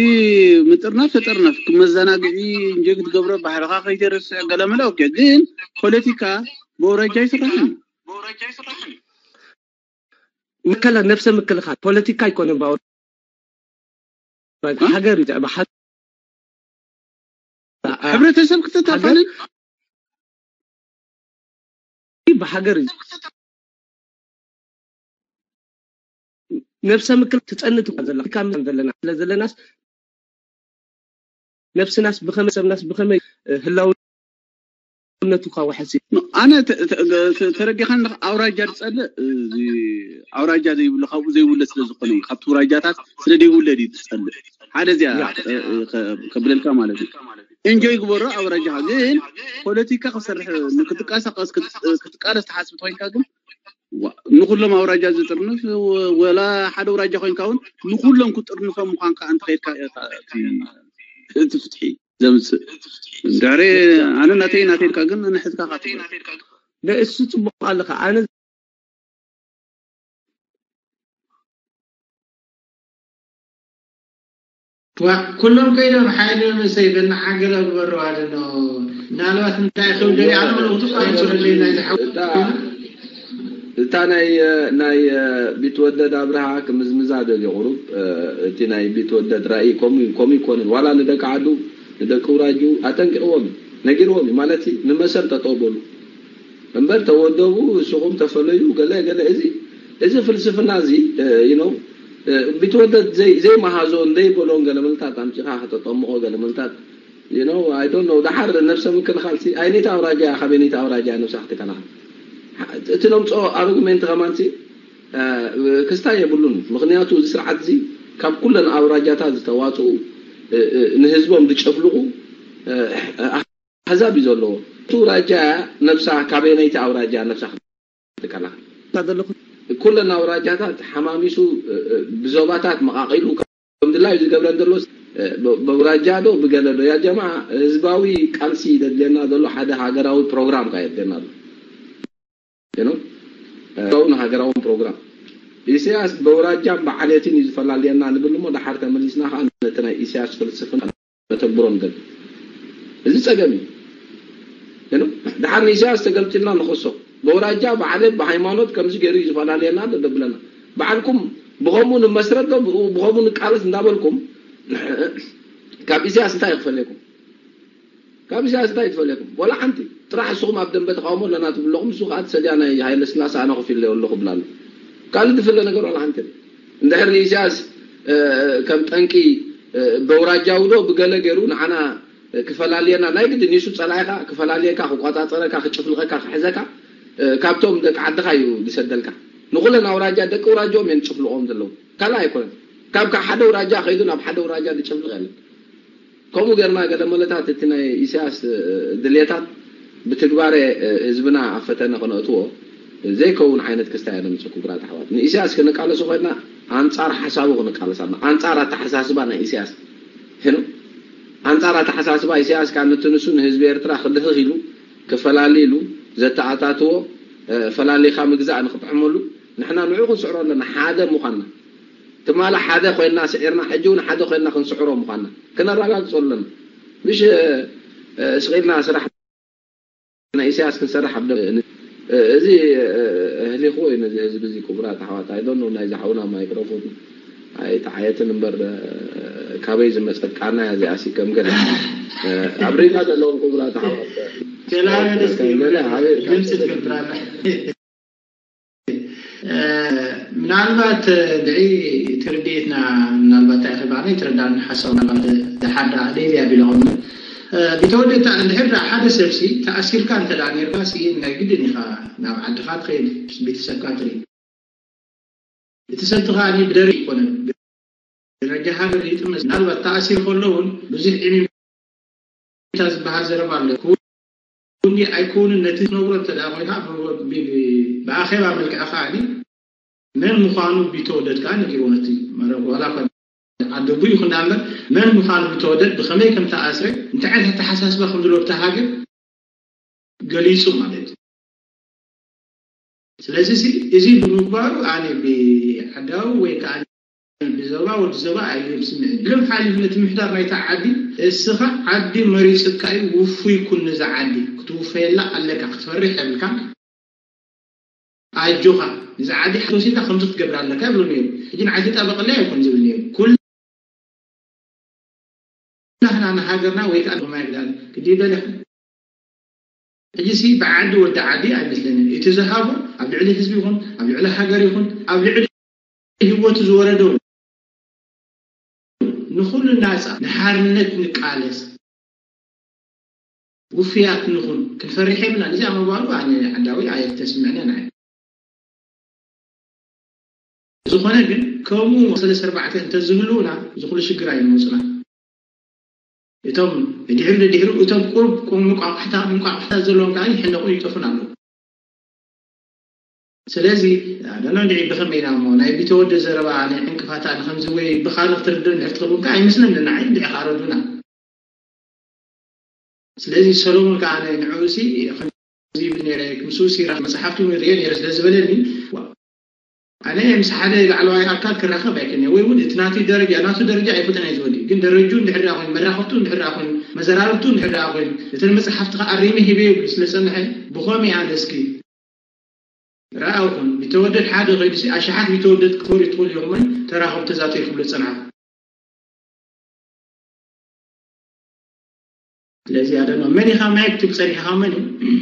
ምጥርናፍ ተጠርነፍ መዘናግዒ እንጂ ክትገብሮ ባህልኻ ከይተርስዕ ገለመለ ኦኬ ግን ፖለቲካ ብኣውራጃ ይስራሕን መከላ ነብሰ ምክልኻል ፖለቲካ ኣይኮነን ብኣውራ ሃገር እዩ ዝዕባ ሓ- ሕብረተሰብ ክተታፋንን ብሃገር እዩ ነብሰ ምክልኻል ትጸንት እኳ ዘላ፣ ካብ ዘለና ስለ ዘለናስ፣ ነብስናስ ብኸመይ፣ ሰብናስ ብኸመይ፣ እ፣ ህላውነቱ ካብ ውሕስ? ኣነ ተ-፣ ተ-፣ ተ-፣ ተረዲኻ ኣለኻ? ኣውራጃ ዝጸልእ፣ እ፣ እዚ ኣውራጃ ዘይብሉ፣ ካብኡ ዘይውለድ ስለ ዝኾነ እዩ። ካብቲ ውራጃታት ስለ ዘይውለድ እዩ ዝጸልእ። ሓደ እዚኣ፣ ያ። እ፣ እ፣ ከ-፣ ከብለልካ ማለት እዩ። ኢንጆይ ግበሮ ኣውራጃኻ። ግን ፖለቲካ ክሰርሕ፣ ንክትቃሳቀስ፣ ክት-፣ ክትቃለስ ትሓስብ ተኮይንካ ግን፣ ዋ-፣ ንኩሎም ኣውራጃ ዝጥርንፍ፣ ወ-፣ ወላ ሓደ ኣውራጃ ኮይንካ እውን ንኩሎም ክጥርንፎም ምኳንካ እንተኸይድካ ኢኻ እቲ፣ እቲ ፍትሒ ዘምጽእ። ድሕሪ ኣነ ናተይ ናተይ ኢልካ ግን ንሕዝካ ካትብል። ንእሱ ጽቡቕ ኣለኻ። ኣነ ዋ፣ ኩሎም ከይዶም ሓይሊ መሰይ በና ሓገለ ግበሩ ኣለኖ። ምናልባት እንታይ ክብል ደሊ ኣነ ምልእቱ ኣይጽረለይ ናይ ዝሓው። እታ፣ እታ ናይ፣ ናይ ቢትወደድ ኣብርሃ ክምዝምዛ ደልዮ ቁሩብ፣ እ፣ እቲ ናይ ቢትወደድ ራእይ ከምኡ እዩ፣ ከምኡ ይኮንን። ዋላ ንደቂ ዓዱ፣ ንደቂ ውራጁ ኣጠንቂቕዎም እዩ፣ ነጊርዎም እዩ። ማለት ንመሰል ጠጠው በሉ እምበር ተወደቡ፣ ንስኹም ተፈለዩ፣ ገለ ገለ። እዚ፣ እዚ ፍልስፍና እዚ፣ እ፣ you know፣ እ፣ ቢትወደድ ዘይ-፣ ዘይመሃዞ፣ እንደይበሎን ገለ ምልታት ኣምጺኻ ከተጠምቖ ገለ ምልታት፣ you know, I don't know። ደሓር ነብሰ ምክልኻል ሲ፣ ኣይነይቲ ኣውራጃ እያ፣ ካበይነይቲ ኣውራጃ እያ ነብሳ ክትከላኸል? እቲ ነምጽኦ ኣርጉሜንት ከማን ሲ፣ እ፣ ክስታይ የብሉን። ምኽንያቱ እዚ ስርዓት እዚ ካብ ኩለን ኣውራጃታት ዝተዋጽኡ፣ እ፣ እ፣ ንህዝቦም ዝጨፍልቑ፣ እ፣ ኣህዛብ እዩ ዘለዎ። እቲ ኣውራጃ ነብሳ ካበይነይቲ ኣውራጃ ነብሳ ክትከላኸል? ዘለኹ ኩለን ኣውራጃታት ሓማሚሱ፣ እ፣ እ፣ ብዞባታት መቓቒሉ ከም ድላዩ ዝገብረን ዘሎ፣ እ፣ ብ-፣ ብኣውራጃ ዶ ብገለ ዶ? ያ ጀማዓ፣ ህዝባዊ ቃልሲ ዘድልየና ዘሎ ሓደ ሃገራዊ ፕሮግራም ከ የድልየና ኣሎ። You know? እ፣ ሃገራውን ሃገራውን ፕሮግራም። ኢሳያስ ብኣውራጃን ብዓሌትን እዩ ዝፈላልየና ንብል እሞ፣ ደሓር ተመሊስና ከኣ ነቲ ናይ ኢሳያስ ፍልስፍና ነተግብሮ ንደሊ። እዚ ጸገም እዩ። You know? ደሓር ንኢሳያስ ተገልጢልና ንኸሶ። ብኣውራጃ፣ ብዓሌት፣ ብሃይማኖት ከምዚ ገይሩ እዩ ዝፈላልየና ዶ ደብለና። ባዕልኩም ብኸምኡ ንመስረት ዶ፣ ብኡ-፣ ብኸምኡ ንቃለስ እንዳበልኩም፣ ካብ ኢሳያስ እንታይ እዩ ክፈልየኩም? ካብ ኢሳያስ እንታይ ትፈልየኩም? ወላ ሓንቲ። ጥራሕ ንስኹም ኣብ ደንበ ተቃውሞ ኣለና ትብሉ ኣለኹም፣ ንሱ ከኣ እቲ ሰድያ ናይ ሃይለ ስላሴ ኣነ ኮፍ ኢለ ኣለኹ ይብል ኣሎ። ካልእ ዝፍለ ነገር ወላ ሓንቲ የለን። እንድሕር ንኢሳያስ፣ እ፣ ከም ጠንቂ፣ እ፣ በውራጃዊ ዶ ብገለ ገይሩ ንዓና፣ እ፣ ክፈላልየና፣ ናይ ግድን ንሱ ጸላኢኻ ክፈላልየካ፣ ክቆጻጸረካ፣ ክጭፍልቐካ፣ ክሕዘካ፣ እ፣ ካብቶም ደቂ ዓድኻ እዩ ዝሰደልካ። ንኹለን ኣውራጃ ደቂ ኣውራጃኦም እዮም ዝጭፍልቖም ዘለዉ። ካልእ ኣይኮነን። ካብ፣ ካብ ሓደ ኣውራጃ ከይዱ ናብ ሓደ ኣውራጃ ዝጭፍልቕ የለን። ከምኡ ጌርና ገለ መለታት እቲ ናይ ኢሳያስ፣ እ፣ ድልየታት ብትግባረ፣ እ፣ ህዝብና ኣብ ፈተነ ከነእትዎ ዘይከውን ዓይነት ክስታይ ኣነምጽእ። ክቡራት ኣሕዋት፣ ንኢሳያስ ክንቃለሶ ኮይና ኣንጻር ሓሳቡ ክንቃለስ ኣለና። ኣንጻር ኣተሓሳስባ ናይ ኢሳያስ። ሕኑ ኣንጻር ኣተሓሳስባ ኢሳያስ ካብ ንትንሱ ንህዝቢ ኤርትራ ክድህኽ ኢሉ ክፈላሊ ኢሉ ዘተኣታትዎ፣ እ፣ ፈላሊኻ ምግዛእ ንክጥዕመሉ ንሕና ንዑ ክንስዕሮ ኣለና። ሓደ ምዃንና። ትማሊ ሓደ ኮይንና ስዒርና፣ ሕጂ እውን ሓደ ኮይንና ክንስዕሮ ምዃንና ክነረጋግጾ ኣለና። ምሽ፣ እ፣ ስቕ ኢልና ስራሕ ናይ ኢሳያስ ክንሰርሕ ኣብ ደ-፣ እ፣ እዚ፣ እ፣ ህሊኽዎ እዩ ነዚ ህዝቢ እዚ። ክቡራት ኣሕዋት፣ I don't know፣ ናይዚ ሓውና ማይክሮፎን ኣይተዓየትን እምበር፣ እ፣ ካበይ ዝመጸት ቃና እያ እዚኣ ሲ ከም ገለ፣ እ፣ ኣብ ሪጋ ዘለዎም ክቡራት ኣሕዋት፣ ሰላም፣ ደስ ከም ገለ ይብል። ኣበይ ድምፂ ትገብር ኣላ። እ፣ ምናልባት፣ እ፣ ንዒ ትርድኢትና ምናልባት እንታይ ክባና ይትረዳኒ ሓሳብ ምናልባት ደሓር ደኣ ደልያ ቢለኹም። እ፣ ቢተወደታ እንድሕር ደኣ ሓደ ሰብሲ ተኣሲርካ እንተ ደኣ ነርካ ሲ ናይ ግድን ኢኻ ናብ ዓድኻ ትኸይድ፣ ቤተሰብካ ትርኢ። እቲ ሰብ ከኣ ብደርቢ ኣይኮነን። ደረጃ ሃገር ይጥምስ። ምናልባት ተኣሲሩ ከሎ እውን ብዙሕ ዕሚምታ ዝበሃል ዘረባ ኣሎ። ክውን ድዩ ኣይክውንን ነቲ ትነግሮ እንተ ደኣ ኮይንካ ብ-፣ ብ-፣ ብ-፣ ብኣኼባ መልክዕ ከኣ መን ምዃኑ ቢተወደድ ከኣ ነጊርዎ ነቲ መረብ። ዋላ እኳ ዓደቡ ይኹን ደኣ እምበር መን ምዃኑ ቢተወደድ ብኸመይ ከም ተኣስረ እንታይ ዓይነት ኣተሓሳስባ ከም ዘለዎ ብታ ሃገር ገሊጹ ማለት እዩ። ስለዚ እዚ፣ እዚ ብምግባሩ ኣነ ብዓዳዊ ወይ ከኣ ብዞባ ወዲ ዞባ ኣየምስምዕን። ኢሎም ሓሊፉ ነቲ ምሕዳር ናይታ ዓዲ፣ እስኻ ዓዲ መሪጽካ እዩ፣ ውፉይ ኩን ንዛ ዓዲ፣ ክትውፈየላ ኣለካ፣ ክትፈርሕ የብልካን። ኣጆኻ፣ ንዛ ዓዲ ሓሶት ኢልካ ከምዚ ክትገብር ኣለካ ይብሎ ነይሩ። ሕጂ ንዓይ ተጣበቐለይ ኣይኮን ዝብል ነይሩ። ኩል ናህና ንሃገርና ወይ ከኣ ንማይ ግዳል ግዲ ይበል ኢኻ። ሕጂ ሲ ብዓዲ ወዲ ዓዲ ኣይመስለንን። እቲ ዝሃቦ ኣብ ልዕሊ ህዝቢ ይኹን፣ ኣብ ልዕሊ ሃገር ይኹን፣ ኣብ ልዕሊ ህይወቱ ዝወረዶ ንኹሉ ናፃ ንሓርነት ንቃለስ ውፍያት ንኹን ክንፈርሕ የብልና። እዚኣ ምባሉ ኣነ ዓዳዊ ኣየተስምዕነን ኣየ ዝኾነ ግን ከምኡ ሰለስተ ኣርባዕተ እንተዝህልውና ዝኹሉ ሽግር ኣይመፁና። እቶም ድሕሪ ድሕሪ እቶም ቁሩብ ቁም እንቋቋሕታ እንቋቋሕታ ዘለዎም ከዓ ይሕነቑ ይጠፉን ኣለዉ። ስለዚ ኣደና እንድዒ ብኸመይ ኢና እሞ ናይ ቢተወደ ዘረባ ናይ ዕንቅፋታ ንከምዚ ወይ ብኻልእ ክትርድእ እንድሕር ትኸውን ከዓ ኣይመስለንን ንዓይ እንድዒ ከዓ ረዱና። ስለዚ ሰሎሞን ከዓ ንዕኡ ሲ ከምዚ ይብል ነይረ ምስኡ ሲራ መፅሓፍቲ እውን ሪኦ ነይረ ስለ ዝበለኒ ኣነ ምስ ሓደ ላዕለዋይ ኣካል ክራኸብ ኣይክእልን ወይ እውን እቲ ናቱ ደረጃ ናቱ ደረጃ ኣይፈልጥን እየ ዝወዲ ግን ደረጁ እንድሕር ደኣ ኮይኑ መራኸብቱ እንድሕር ደኣ ኮይኑ መዘራርብቱ እንድሕር ደኣ ኮይኑ እተን መፅሓፍቲ ከዓ ኣሪመ ሂበ ይብል ስለ ፀንሐ ብኸመይ ኣነ እስኪ ረኣኹም ቢተወደድ ሓደ ከይዱ ሲ ኣሽሓት ቢተወደድ ክትፈርዩ ትኽእሉ ኢኹም ተራኸቡ ተዛተዩ ክብሎ ዝፀንሓ ስለዚ ኣደኖ መን ኢኻ ማይክ ትብል ፀኒሕኻ መን እዩ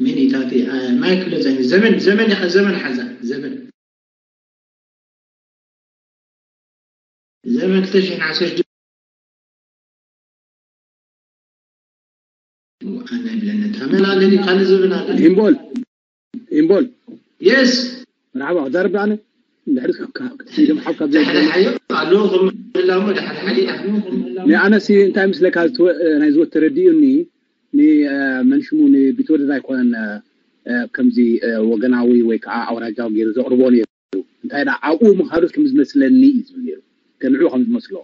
መን እዩ ታቲ ማይክ ክብሎ ፀኒሕ ዘመን ዘመን ኢኻ ዘመን ሓዛ ዘመን ዘመን ክልተ ሽሕን ዓሰርተ ኣነ ይብለኒ ተመላለኒ ካልእ ዝብል ኣለ ኢምቦል ኢምቦል የስ መርሓባ ክዛረብ ኣነ እንድሕር ኢሎም ሓብ ካብ ዘይ ዳሕዳሓዮ ኣለዉ ከም ምህላሞ ዳሕዳሓዲ ናይ ኣነሲ እንታይ ምስለካ ናይ ዝወት ተረዲኡኒ ንመንሽሙ ንቢትወደድ ኣይኮነን ከምዚ ወገናዊ ወይ ከዓ ኣውራጃዊ ገይሩ ዘቕርቦ ነይሩ እንታይ ደኣ ኣብኡ ምኻዱስ ከም ዝመስለኒ እዩ ዝብል ነይሩ ከንዕኡ ከም ዝመስሎ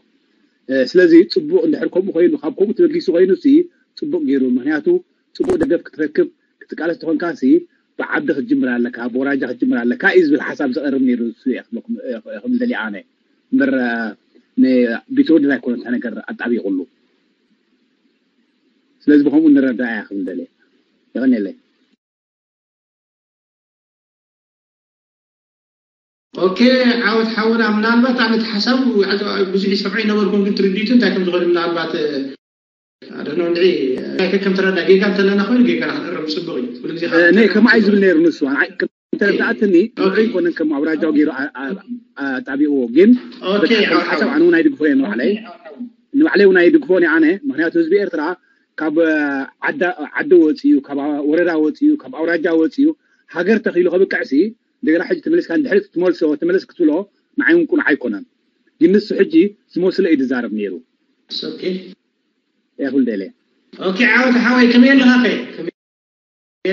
ስለዚ ፅቡቅ እንድሕር ከምኡ ኮይኑ ካብ ከምኡ ተበጊሱ ኮይኑ ሲ ፅቡቅ ገይሩ ምክንያቱ ፅቡቅ ደገፍ ክትረክብ ክትቃለስ ተኾንካ ሲ ብዓዲ ክትጅምር ኣለካ ብወራጃ ክትጅምር ኣለካ እዩ ዝብል ሓሳብ ዘቐርብ ነይሩ ንሱ እየ ክብል ደልየ ኣነ እምበር ቢተወደድ ኣይኮነ እንታይ ነገር ኣጣቢቁሉ ስለዚ ብከምኡ ንረዳእ እያ ክብል ደልየ የቀኒየለይ ኦኬ ዓወት ሓውና ምናልባት ኣነ እቲ ሓሳቡ ብዙሕ ይሰምዖ ይነበርኩም ግን ትርዲቱ እንታይ ከም ዝኾነ ምናልባት ኣደኖ እንድዒ ከከም ተረዳ ጌጋ እንተለና ኮይኑ ጌጋና ክንእርም ፅቡቅ እዩ ኩሉ ግዜ ነ ከማይ ዝብል ነይሩ ንሱ ተረዳእትኒ ንዑ ይኮነን ከም ኣውራጃው ገይሩ ኣጣቢእዎ ግን ሓሳብ ኣነ እውን ኣይድግፎ እየ ንባዕለይ ንባዕለይ እውን ኣይድግፎን ኣነ ምክንያቱ ህዝቢ ኤርትራ ካብ ዓዲ ወፅዩ ካብ ወረዳ ወፅዩ ካብ ኣውራጃ ወፅዩ ሃገር ተኺሉ ከብቅዕሲ እንደገና ሕጂ ተመሊስካ እንድሕሪ ትመልሶ ተመለስ ክትብሎ ንዓይ እውን ቁኑዕ ኣይኮነን ግን ንሱ ሕጂ ዝመስሎ እዩ ዝዛረብ ነይሩ እየ ክብል ደልየ ኦኬ ዓወት ሓወይ ከመይ ኣለኻ ከ ከመይ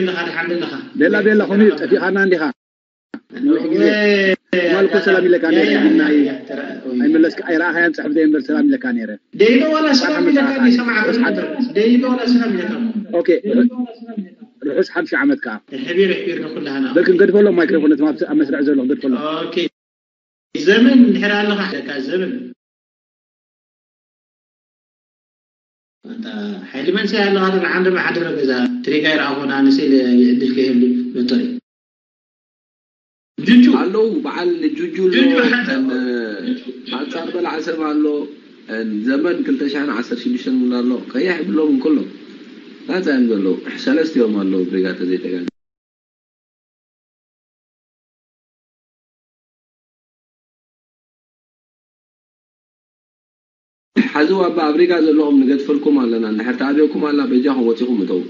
ኣለኻ ድሓን ኣለኻ ቤላ ቤላ ከመይ ጠፊኻና እንዲኻ ነዊሕ ግዜ ማልኮ ሰላም ኢለካ ነረ ግናይ ኣይመለስካ ኣይረኣኻያን ፅሕፍ ዘይንበር ሰላም ኢለካ ነረ ደይበ ዋላ ሰላም ኢለካ ሰማዕ ደይበ ዋላ ሰላም ኢለካ ኦኬ ርሑስ ሓድሽ ዓመት ከዓ ሕቢር ሕቢር ንኩላህና በል ክንገድፈሎም ማይክሮፎን ነቶም ኣብ መስርዕ ዘሎ ክንገድፈሎም ዘመን እንድሕር ኣለኻ ደካ ዘመን ሓይሊ መንሰይ ኣለኻ ዶ ንዓንደ መሓደረ ገዛ ትሪጋ ይረኣኹ ንኣንሰይ ዕድል ከይህሉ ሎተሪ ጁጁ ኣለዉ በዓል ጁጁ ኣሎ ኣንጻር በላዕ ሰብ ኣሎ ዘመን ክልተ ሽሕን ዓሰርተ ሽዱሽተን እውን ኣሎ ቀይሕ ይብሎም እንከሎ ናፃ እዮም ዘለዉ ሰለስቲኦም ኣለዉ ብሪጋ ተዘይተጋኒ ሓዚ ዋባ ኣብ ሪጋ ዘለኹም ንገድፈልኩም ኣለና እንድሕር ተኣብየኩም ኣላ በጃኹም ወፂኹም እተው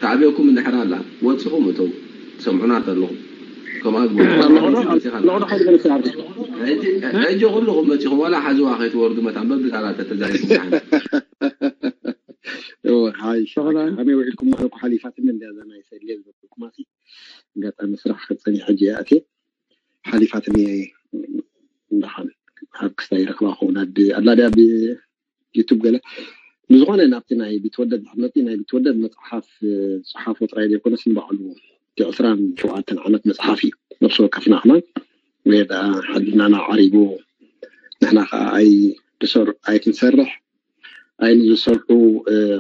ተኣብየኩም እንድሕር ኣላ ወፂኹም እተው ትሰምዑና ተለኹም ከምኣ ግበሩ ሕጂ ኩልኹም መፂኹም ዋላ ሓዝዋ ከይትወርዱ መታን በብታራ ተተዛሪኩም ሓይ ከመይ ውዒልኩም ኣለኩ ሓሊፋትኒ እንድያ እዛ ናይ ሰድልየ ዝበልኩማ ኣጋጣሚ ስራሕ ክፀኒ ሕጂ እየ ኣትየ ሓሊፋትኒ እንዳሓን ኣብ ክስታይ ይረክባ ክኸውን ኣላ ድያ ብ ዩቱብ ገለ ብዝኾነ ናብቲ ናይ ቢትወደድ ድሕር መፂ ናይ ቢትወደድ መፅሓፍ ፅሓፎ ጥራይ ዘይኮነስ ንባዕሉ እቲ ዕስራን ሸውዓተን ዓመት መፅሓፍ እዩ ነብሲ ወከፍና ከማን ወይ ደኣ ሕልናና ዓሪቡ ንሕና ከዓ ኣይ ድሰር ኣይክንሰርሕ ኣይ ንዝሰርሑ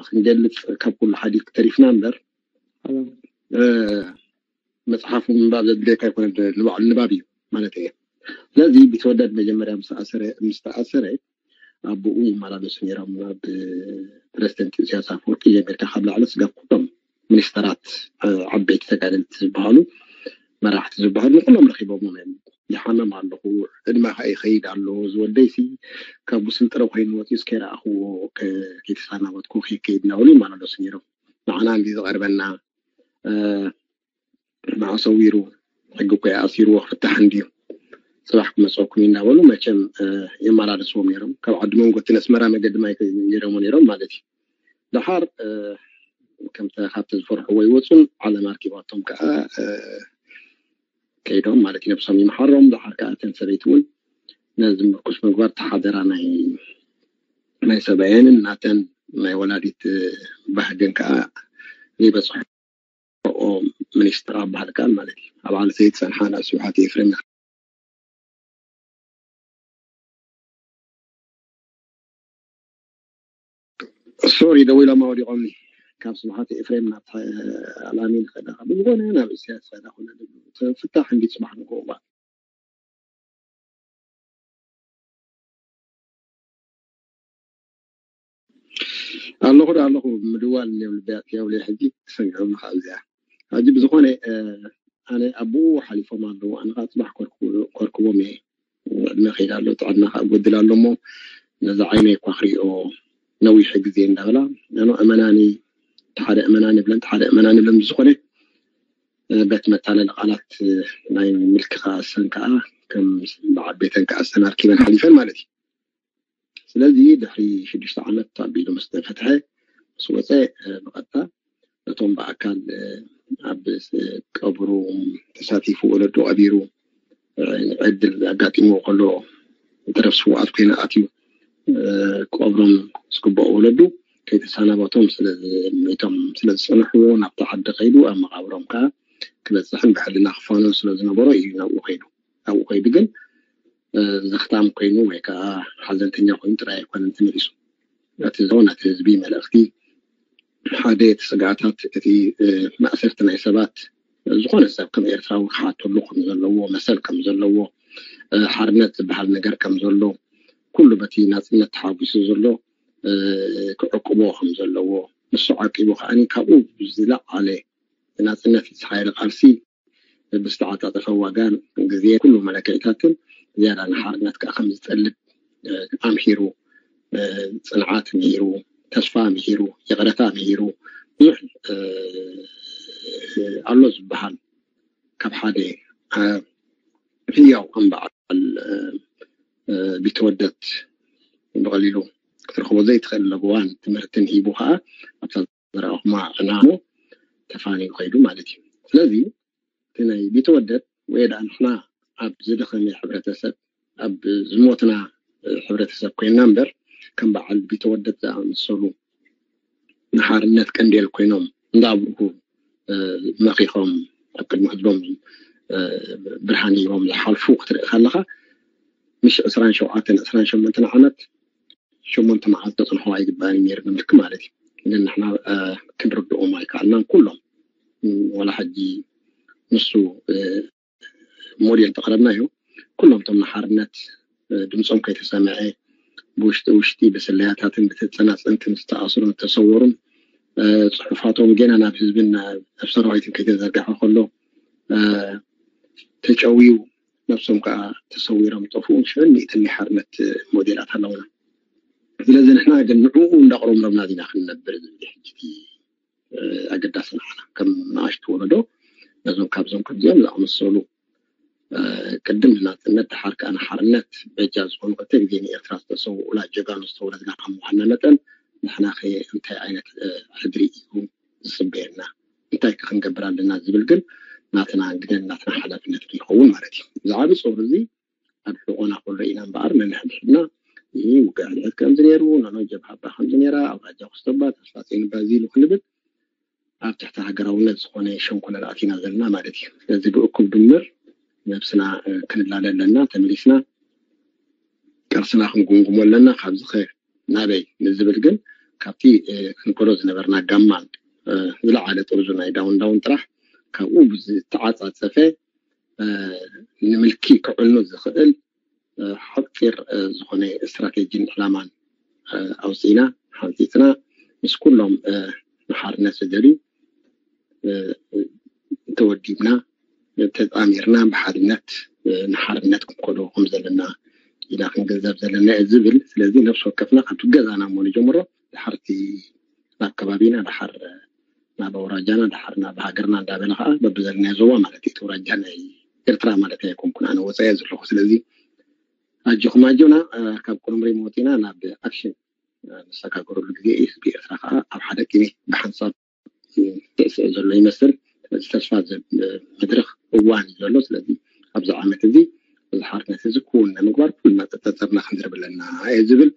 ክንገልፅ ካብ ኩሉ ሓዲግ ተሪፍና እምበር መፅሓፉ ምንባብ ዘድልየካ ኣይኮነ ንባዕሉ ንባብ እዩ ማለት እየ ስለዚ ቢትወደድ መጀመርያ ምስ ተኣሰረ ኣቦኡ ይመላለሱ ነይሮም ናብ ፕረዚደንት ኢሳያስ ኣፈወርቂ ጀሚርካ ካብ ላዕሊ ስጋብ ኩሎም ሚኒስተራት፣ ዓበይቲ ተጋደልቲ ዝበሃሉ፣ መራሕቲ ዝበሃሉ፣ ንኩሎም ረኪቦምዎም እዮም። ይሓመም ኣለኹ፣ ዕድመ ከዓ ይኸይድ ኣሎ፣ ዝወደይሲ ካብ ጉስል ጥረ ኮይኑ ወፂኡ እስከ ይረኣኽዎ፣ ከይተሰናበትኩ ከይከይድ እናበሉ ይመላለሱ ነይሮም። ንዓና እንዲ ዝቐርበና፣ መዓ ሰዊሩ፣ ሕጊ እኮ ኣሲርዎ ክፍታሕ እንድዩ፣ ፅባሕ ክመፀኩም እናበሉ መቸም የመላለስዎም ነይሮም። ካብ ዓዲ መንጎ እቲ ነስመራ መገዲ ማይ ገይሮሞ ነይሮም ማለት እዩ። ደሓር ከምተ ካብቲ ዝፈርሕዎ ይወፁን ዓለም ኣርኪባቶም ከዓ ከይዶም ማለት እዩ። ነብሶም ይምሓሮም። ደሓር ከዓ እተን ሰበይቲ እውን ነዚ ምርኩስ ምግባር ተሓደራ ናይ ናይ ሰበየንን ናተን ናይ ወላዲት ባህግን ከዓ ዘይበፅሖ ሚኒስትር ኣበሃል ቃል ማለት እዩ። ኣብ ዓለሰ ዝፀንሓ ናብ ስብሓት ኤፍሬም። ሶሪ፣ ደዊሎም ኣወዲቖምኒ። ካብ ስብሓት ኤፍሬም ናብ ኣላሚን ኸዳ፣ ብዝኾነ ናብ እስያስ ኸዳ ኮነ ፍታሕ እንዲ ፅባሕ ንግሆ እባ። ኣለኹ ዶ ኣለኹ፣ ምድዋል እኒኦም ልበያት ያብለ ሕጂ ክሰንግሖም ንኽእል እዚኣ። ሕጂ ብዝኾነ ኣነ ኣብኡ ሓሊፎም ኣለዉ። ኣነ ከዓ ፅባሕ ከርክቦም እየ። ዕድመ ከይድ ኣሎ፣ ጥዕና ከዓ ጎድል ኣሎ እሞ ነዛ ዓይነይ እኳ ክሪኦ ነዊሕ ግዜ እንዳበላ፣ ኣነ እመናኒ፣ ሓደ እመናኒ ብለን ሓደ እመናኒ ብለን ብዝኾነ በቲ መታለሊ ቃላት ናይ ምልኪ ከዓ እሰን ከዓ ከም በዓል ቤተን ከዓ እሰን ኣርኪበን ሓሊፈን ማለት እዩ። ስለዚ ድሕሪ ሽዱሽተ ዓመት ኣቢሉ ምስ ተፈትሐ፣ ምስ ወፀ፣ ብቐጥታ ነቶም ብኣካል ኣብ ቀብሩ ተሳቲፉ ወለዱ ቀቢሩ ዕድል ኣጋጢሞ ከሎ ተረፍ ስውኣት ኮይኑ ኣትዩ ቀብሮም ዝግበኦ ወለዱ ከይተሰናበቶም ስለዝሚቶም ስለዝፀንሕዎ ናብቲ ዓዲ ከይዱ ኣብ መቃብሮም ከዓ ክበፅሕን ብሕልና ክፋኖን ስለዝነበሮ እዩ ናብኡ ከይዱ። ናብኡ ከይዱ ግን ዘኽታም ኮይኑ ወይ ከዓ ሓዘንተኛ ኮይኑ ጥራይ ኣይኮነን ተመሊሱ። ነቲ ዞን ነቲ ህዝቢ መልእኽቲ ሓደ እቲ ስግኣታት እቲ ማእሰርቲ ናይ ሰባት ዝኾነ ሰብ ከም ኤርትራዊ ክሓተሉ ከም ዘለዎ መሰል ከም ዘለዎ ሓርነት ዝበሃል ነገር ከም ዘሎ ኩሉ በቲ ናፅነት ተሓጒሱ ዘሎ ክዕቅቦ ከም ዘለዎ ንሱ ዓቂቡ ከዓኒ ካብኡ ብዝለዓለ ናፅነት ዝሓየለ ቃልሲ ብዝተዓፃፀፈ ዋጋን ግዜ ኩሉ መለክዒታትን ዝያዳ ንሓርነት ከዓ ከም ዝጠልብ ኣምሂሩ ፅንዓት ምሂሩ ተስፋ ምሂሩ ይቕረታ ምሂሩ ብዙሕ ኣሎ ዝበሃል ካብ ሓደ ህያው ከም በዓል ቢተወደት ብቐሊሉ ክትረኽቦ ዘይትኽእል ለበዋን ትምህርትን ሂቡ ከዓ ኣብታ ዘረኣኹማ ዕላሞ ተፋንዩ ከይዱ ማለት እዩ። ስለዚ እቲ ናይ ቢተወደድ ወይ ደኣ ንሕና ኣብ ዝደኸመ ሕብረተሰብ ኣብ ዝሞትና ሕብረተሰብ ኮይንና እምበር ከም በዓል ቢተወደድ ዝኣመሰሉ ንሓርነት ቀንዴል ኮይኖም እንዳብርሁ መኺኾም ኣብ ቅድሚ ህዝቦም ብርሃን ሂቦም ዝሓልፉ ክትርኢ ከለኻ ምሽ ዕስራን ሸውዓተን ዕስራን ሸሞንተን ዓመት ሸሞንተ መዓልቲ ክፀንሖ ኣይግባእን ነይሩ ንምልኪ ማለት እዩ። ግን ንሕና ክንርድኦም ኣይከኣልናን ኩሎም ወላ ሕጂ ንሱ ሞዴል ተቕረብናዮ ኩሎም እቶም ንሓርነት ድምፆም ከይተሰምዐ ብውሽጢ ውሽጢ ብስለያታትን ብተፀናፀንትን ዝተኣስሩን ዝተሰወሩን ፅሑፋቶም ገና ናብ ህዝብን ናብ ሰራዊትን ከይተዘርገሐ ከሎ ተጨውዩ ነብሶም ከዓ ተሰዊሮም ጠፍኡ ሽዑ ሚእትን ናይ ሓርነት ሞዴላት ኣለውና። ስለዚ ንሕና ግን ንዕኡ እንዳቕረምረምና ዲና ክንነብር ዝብል ሕጂ ኣገዳሲ ንዓና ከም ንኣሽቱ ወለዶ ነዞም ካብዞም ከምዚኦም ዝኣመሰሉ ቅድም ንናፅነት ደሓር ከዓ ንሓርነት በጃ ዝኾኑ ክልተ ግዜ ንኤርትራ ዝተሰውኡላ ጀጋኑ ዝተወለድና ካብ ምዃንና መጠን ንሕና ከ እንታይ ዓይነት ሕድሪ እዩ ዝፅበየና እንታይ ከ ክንገብር ኣለና ዝብል ግን ናትና ግደን ናትና ሓላፍነት ይኸውን ማለት እዩ። እዚ ዓቢ ፀውሪ እዚ ኣብ ሕቆና ከሎ ኢና እምበኣር ነንሕድሕድና ይህ ውግእ ሕድሕድ ከምዚ ነይሩ ነኖ ጀብሃባ ከምዚ ነይራ ኣውራጃ ኩስተባ ተስፋ ፂንባ እዚ ኢሉ ክንብል ኣብ ትሕቲ ሃገራውነት ዝኾነ ሸንኮለል ኣቲና ዘለና ማለት እዩ። ስለዚ ብእኩብ ድምር ነብስና ክንላለ ኣለና። ተመሊስና ቅርስና ክንጉምጉሞ ኣለና። ካብዚ ናበይ ንዝብል ግን ካብቲ ክንከዶ ዝነበርና ጋማን ዝለዓለ ጥርዙ ናይ ዳውን ዳውን ጥራሕ ካብኡ ብዝተዓፃፀፈ ንምልኪ ክዕኑ ዝኽእል ሓፂር ዝኾነ ስትራቴጂን ዕላማን ኣውፂእና ሓንፂፅና ምስ ኩሎም ንሓርነት ዝደልዩ ተወዲብና ተጣሚርና ብሓድነት ንሓርነት ክንከዶ ከም ዘለና ኢና ክንገንዘብ ዘለና እየ ዝብል። ስለዚ ነፍሲ ወከፍና ካብቲ ገዛና እሞ ንጀምሮ፣ ድሓርቲ ናብ ከባቢና፣ ድሓር ናብ ኣውራጃና፣ ድሓር ናብ ሃገርና እንዳበለ ከዓ በብዘለናዮ ዞባ ማለት እዩ። እቲ ኣውራጃ ናይ ኤርትራ ማለት ኣይኮንኩን፣ ኣነ ወፃኢ እየ ዘለኹ። ስለዚ ኣጆኹም ኣጆና፣ ካብ ቁርምሪም ወፂና ናብ ኣክሽን ንሰጋገረሉ ግዜ እዩ። ህዝቢ ኤርትራ ከዓ ኣብ ሓደ ቅኔ ብሓንሳብ ስዕስዕ ዘሎ ይመስል። ስለዚ ተስፋ ዘብ መድረኽ እዋን እዩ ዘሎ። ስለዚ ኣብዚ ዓመት እዚ እዚ ሓርነት እዚ ክውን ንምግባር ኩልና ተጠርና ክንድርብ ኣለና እየ ዝብል።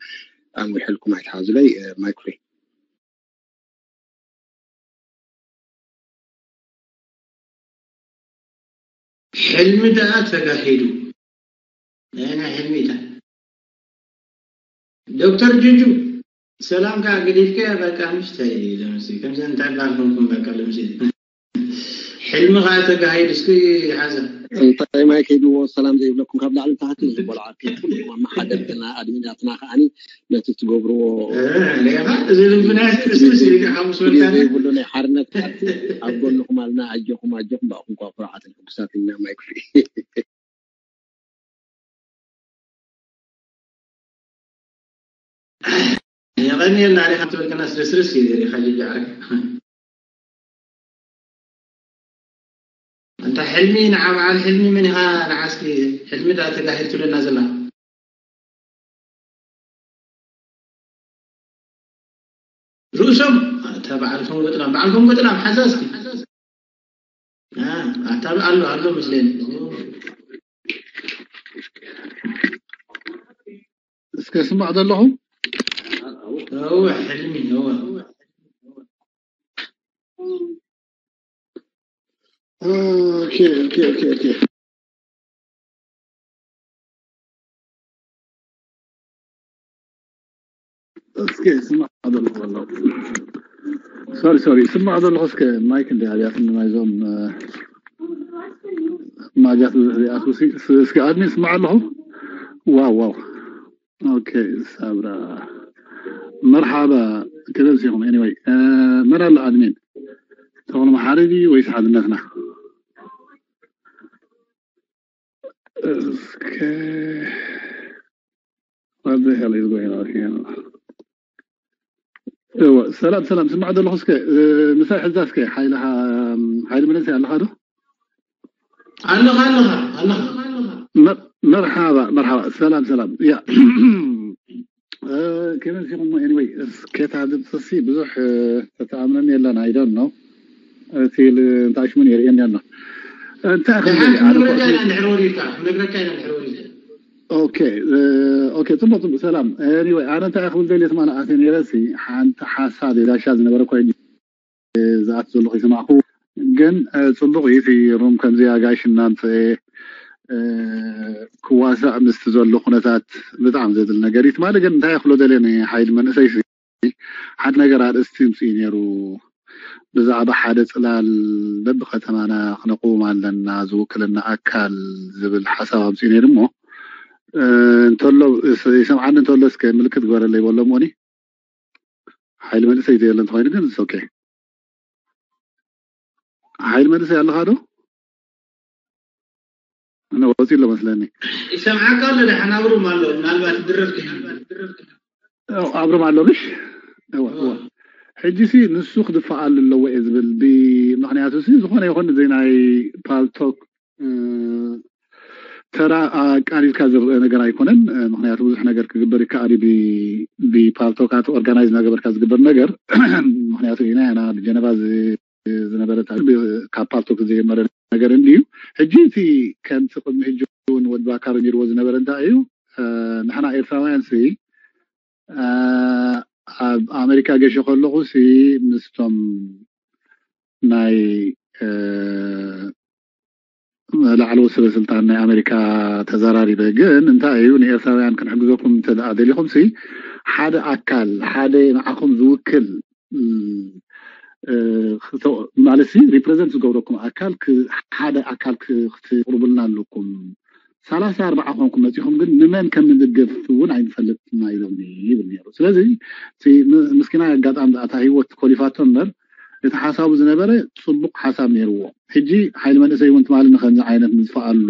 ኣምዊሐልኩም ኣይትሓዙለይ። ማይክ ፍሪ። ሕልሚ ደኣ ተጋሂዱ። ናይ ናይ ሕልሚ ኢታ ዶክተር ጁጁ ሰላም ከኣ ገዲፍከያ በቃ ምሽታይ ለምሲ ከምዚ እንታይ ባልኩምኩም በቃ ለምሲ ሕልሚ ከኣ ተጋሂዱ እስኪ ሓዛ እንታይ ማይ ከይድዎ ሰላም ዘይብለኩም ካብ ላዕሊ ታሕቲ ዝበሉ ዓርኪ ኩልኩም ኣመሓደርትና ኣድሚናትና ከዓኒ ነቲ ትገብርዎ ሌኻ እዚ ልብና ስስስ ሓሙስ ወልካ ዘይብሉ ናይ ሓርነት ፓርቲ ኣብ ጎንኹም ኣልና ኣጆኹም ኣጆኹም ብኣኹም ኳ ኩርዓትን ሕጉሳት ኢና ማይ ክፍኢ የቐንየልና ሪኻ ትብል ከናስ ደስርስ እዩ ሪኻ ጅጃ ዓርኪ እንተ ሕልሚ ንዓ በዓል ሕልሚ መን ኢኻ ንዓስኪ ሕልሚ ዳ ተጋሂድ ትብለና ዘላ ርእሶም እታ በዓል ፈንጎጥላም በዓል ፈንጎጥላም ሓዛ እስኪ ኣታ ኣሎ ኣሎ መስለኒ እስከ ስማዕ ዘለኹ እወ ሕልሚ እወ Okay, okay, okay, okay. እስከ ስማዕ ዘለኹ ኣለኹ ሶሪ ሶሪ ስማዕ ዘለኹ እስከ ማይክ እንደ ኣብያት ናይዞም ማጃት ብዙሕ ሪኣት እስከ ኣድሚ ስማዕ ኣለኹ ዋው ዋው ኦኬ ሳብራ መርሓባ ክብር ሲኹም anyway መን ኣሎ ኣድሚን ተኽሉ መሓሪ ድዩ ወይስ ሓድነትና እስከ what the hell is going on here እወ ሰላም ሰላም ስማዕ ዘለኹ እስከ ምሳይ ሕዛ እስከ ሓይልኻ ሓይሊ መለሰ ኣለኻ ዶ ኣለኻ ኣለኻ ኣለኻ መርሓባ መርሓባ ሰላም ሰላም ያ ከመይ ሲኹም anyway እስከታ ድምፅሲ ብዙሕ ተተኣምነኒ የለን I don't know እቲ እንታይ ሽሙ የርእየኒ ኣሎ እንታይ ክነግረካ ኢና ድሕሪ ወሪድካ ክነግረካ ኢና ድሕሪ ወሪድካ ኦኬ ኦኬ ፅቡቅ ፅቡቅ ሰላም anyway ኣነ እንታይ ክብል ደልየ ትማሊ ኣትየ ነይረ ሲ ሓንቲ ሓሳብ የጋሻ ዝነበረ ኮይኑ ዝኣት ዘለኹ ይስማዕኩ ግን ፅቡቅ እዩ እቲ ሩም ከምዚ ኣጋይሽ እናምፅአ ክዋሳእ ምስቲ ዘሎ ኩነታት ብጣዕሚ ዘድል ነገር እዩ ትማሊ ግን እንታይ ክብሎ ደልየ ንሓይሊ መንእሰይ ሓደ ነገር ኣርእስቲ ምፅኡ ነይሩ ብዛዕባ ሓደ ፅላል በብከተማና ክነቁም ኣለና ዝውክልና ኣካል ዝብል ሓሳብ ኣምፅኡ ነይሩ እሞ እንተሎ ይሰምዓኒ እንተሎ እስከ ምልክት ግበረለይ በሎ እሞኒ ሓይሊ መንእሰይ ዘየለ እንተኮይኑ ግን ኦኬ ሓይሊ መንእሰይ ኣለካ ዶ? እነ ወፂ ኣሎ መስለኒ። ይሰምዓካ ኣሎ ደሓን ኣብሩም ኣሎ ምናልባት ድረፍ ኣብሩም ኣሎ ምሽ? ሕጂ ሲ ንሱ ክድፈኣሉ ኣለዎ እየ ዝብል ምክንያቱ ሲ ዝኾነ ይኹን እዚ ናይ ፓልቶክ ተራ ኣቃሊልካ ዝረአ ነገር ኣይኮነን። ምክንያቱ ብዙሕ ነገር ክግበር ይከኣል እዩ ብፓልቶካት ኦርጋናይዝ እናገበርካ ዝግበር ነገር ምክንያቱ ኢና ያና ብጀነባ ዝነበረ ካብ ፓልቶክ ዝጀመረ ነገር እንድዩ። ሕጂ እቲ ከምቲ ቅድሚ ሕጂ እውን ወዲ ባካር ጀርዎ ዝነበረ እንታይ እዩ ንሕና ኤርትራውያን ሲ ኣብ ኣሜሪካ ገሸ ከለኹ ሲ ምስቶም ናይ ላዕለዎት ሰበ ስልጣን ናይ ኣሜሪካ ተዘራሪበ ግን እንታይ እዩ ንኤርትራውያን ክንሕግዘኩም እንተ ደኣ ደሊኹም ሲ ሓደ ኣካል ሓደ ንዓኹም ዝውክል ማለት ሲ ሪፕረዘንት ዝገብረኩም ኣካል ሓደ ኣካል ክትቅርቡልና ኣለኩም ሰላሳ ኣርባዓ ኮንኩም መፂኹም ግን ንመን ከም ንድግፍ እውን ኣይንፈልጥና ኢሎም ይብል ነይሩ ስለዚ ምስኪና ኣጋጣሚ ዳእታ ህይወት ኮሊፋቶ እምበር እቲ ሓሳቡ ዝነበረ ጽቡቕ ሓሳብ ነይርዎ። ሕጂ ሓይሊ መንእሰይ እውን ትማሊ ንከምዚ ዓይነት ንዝፈኣሉ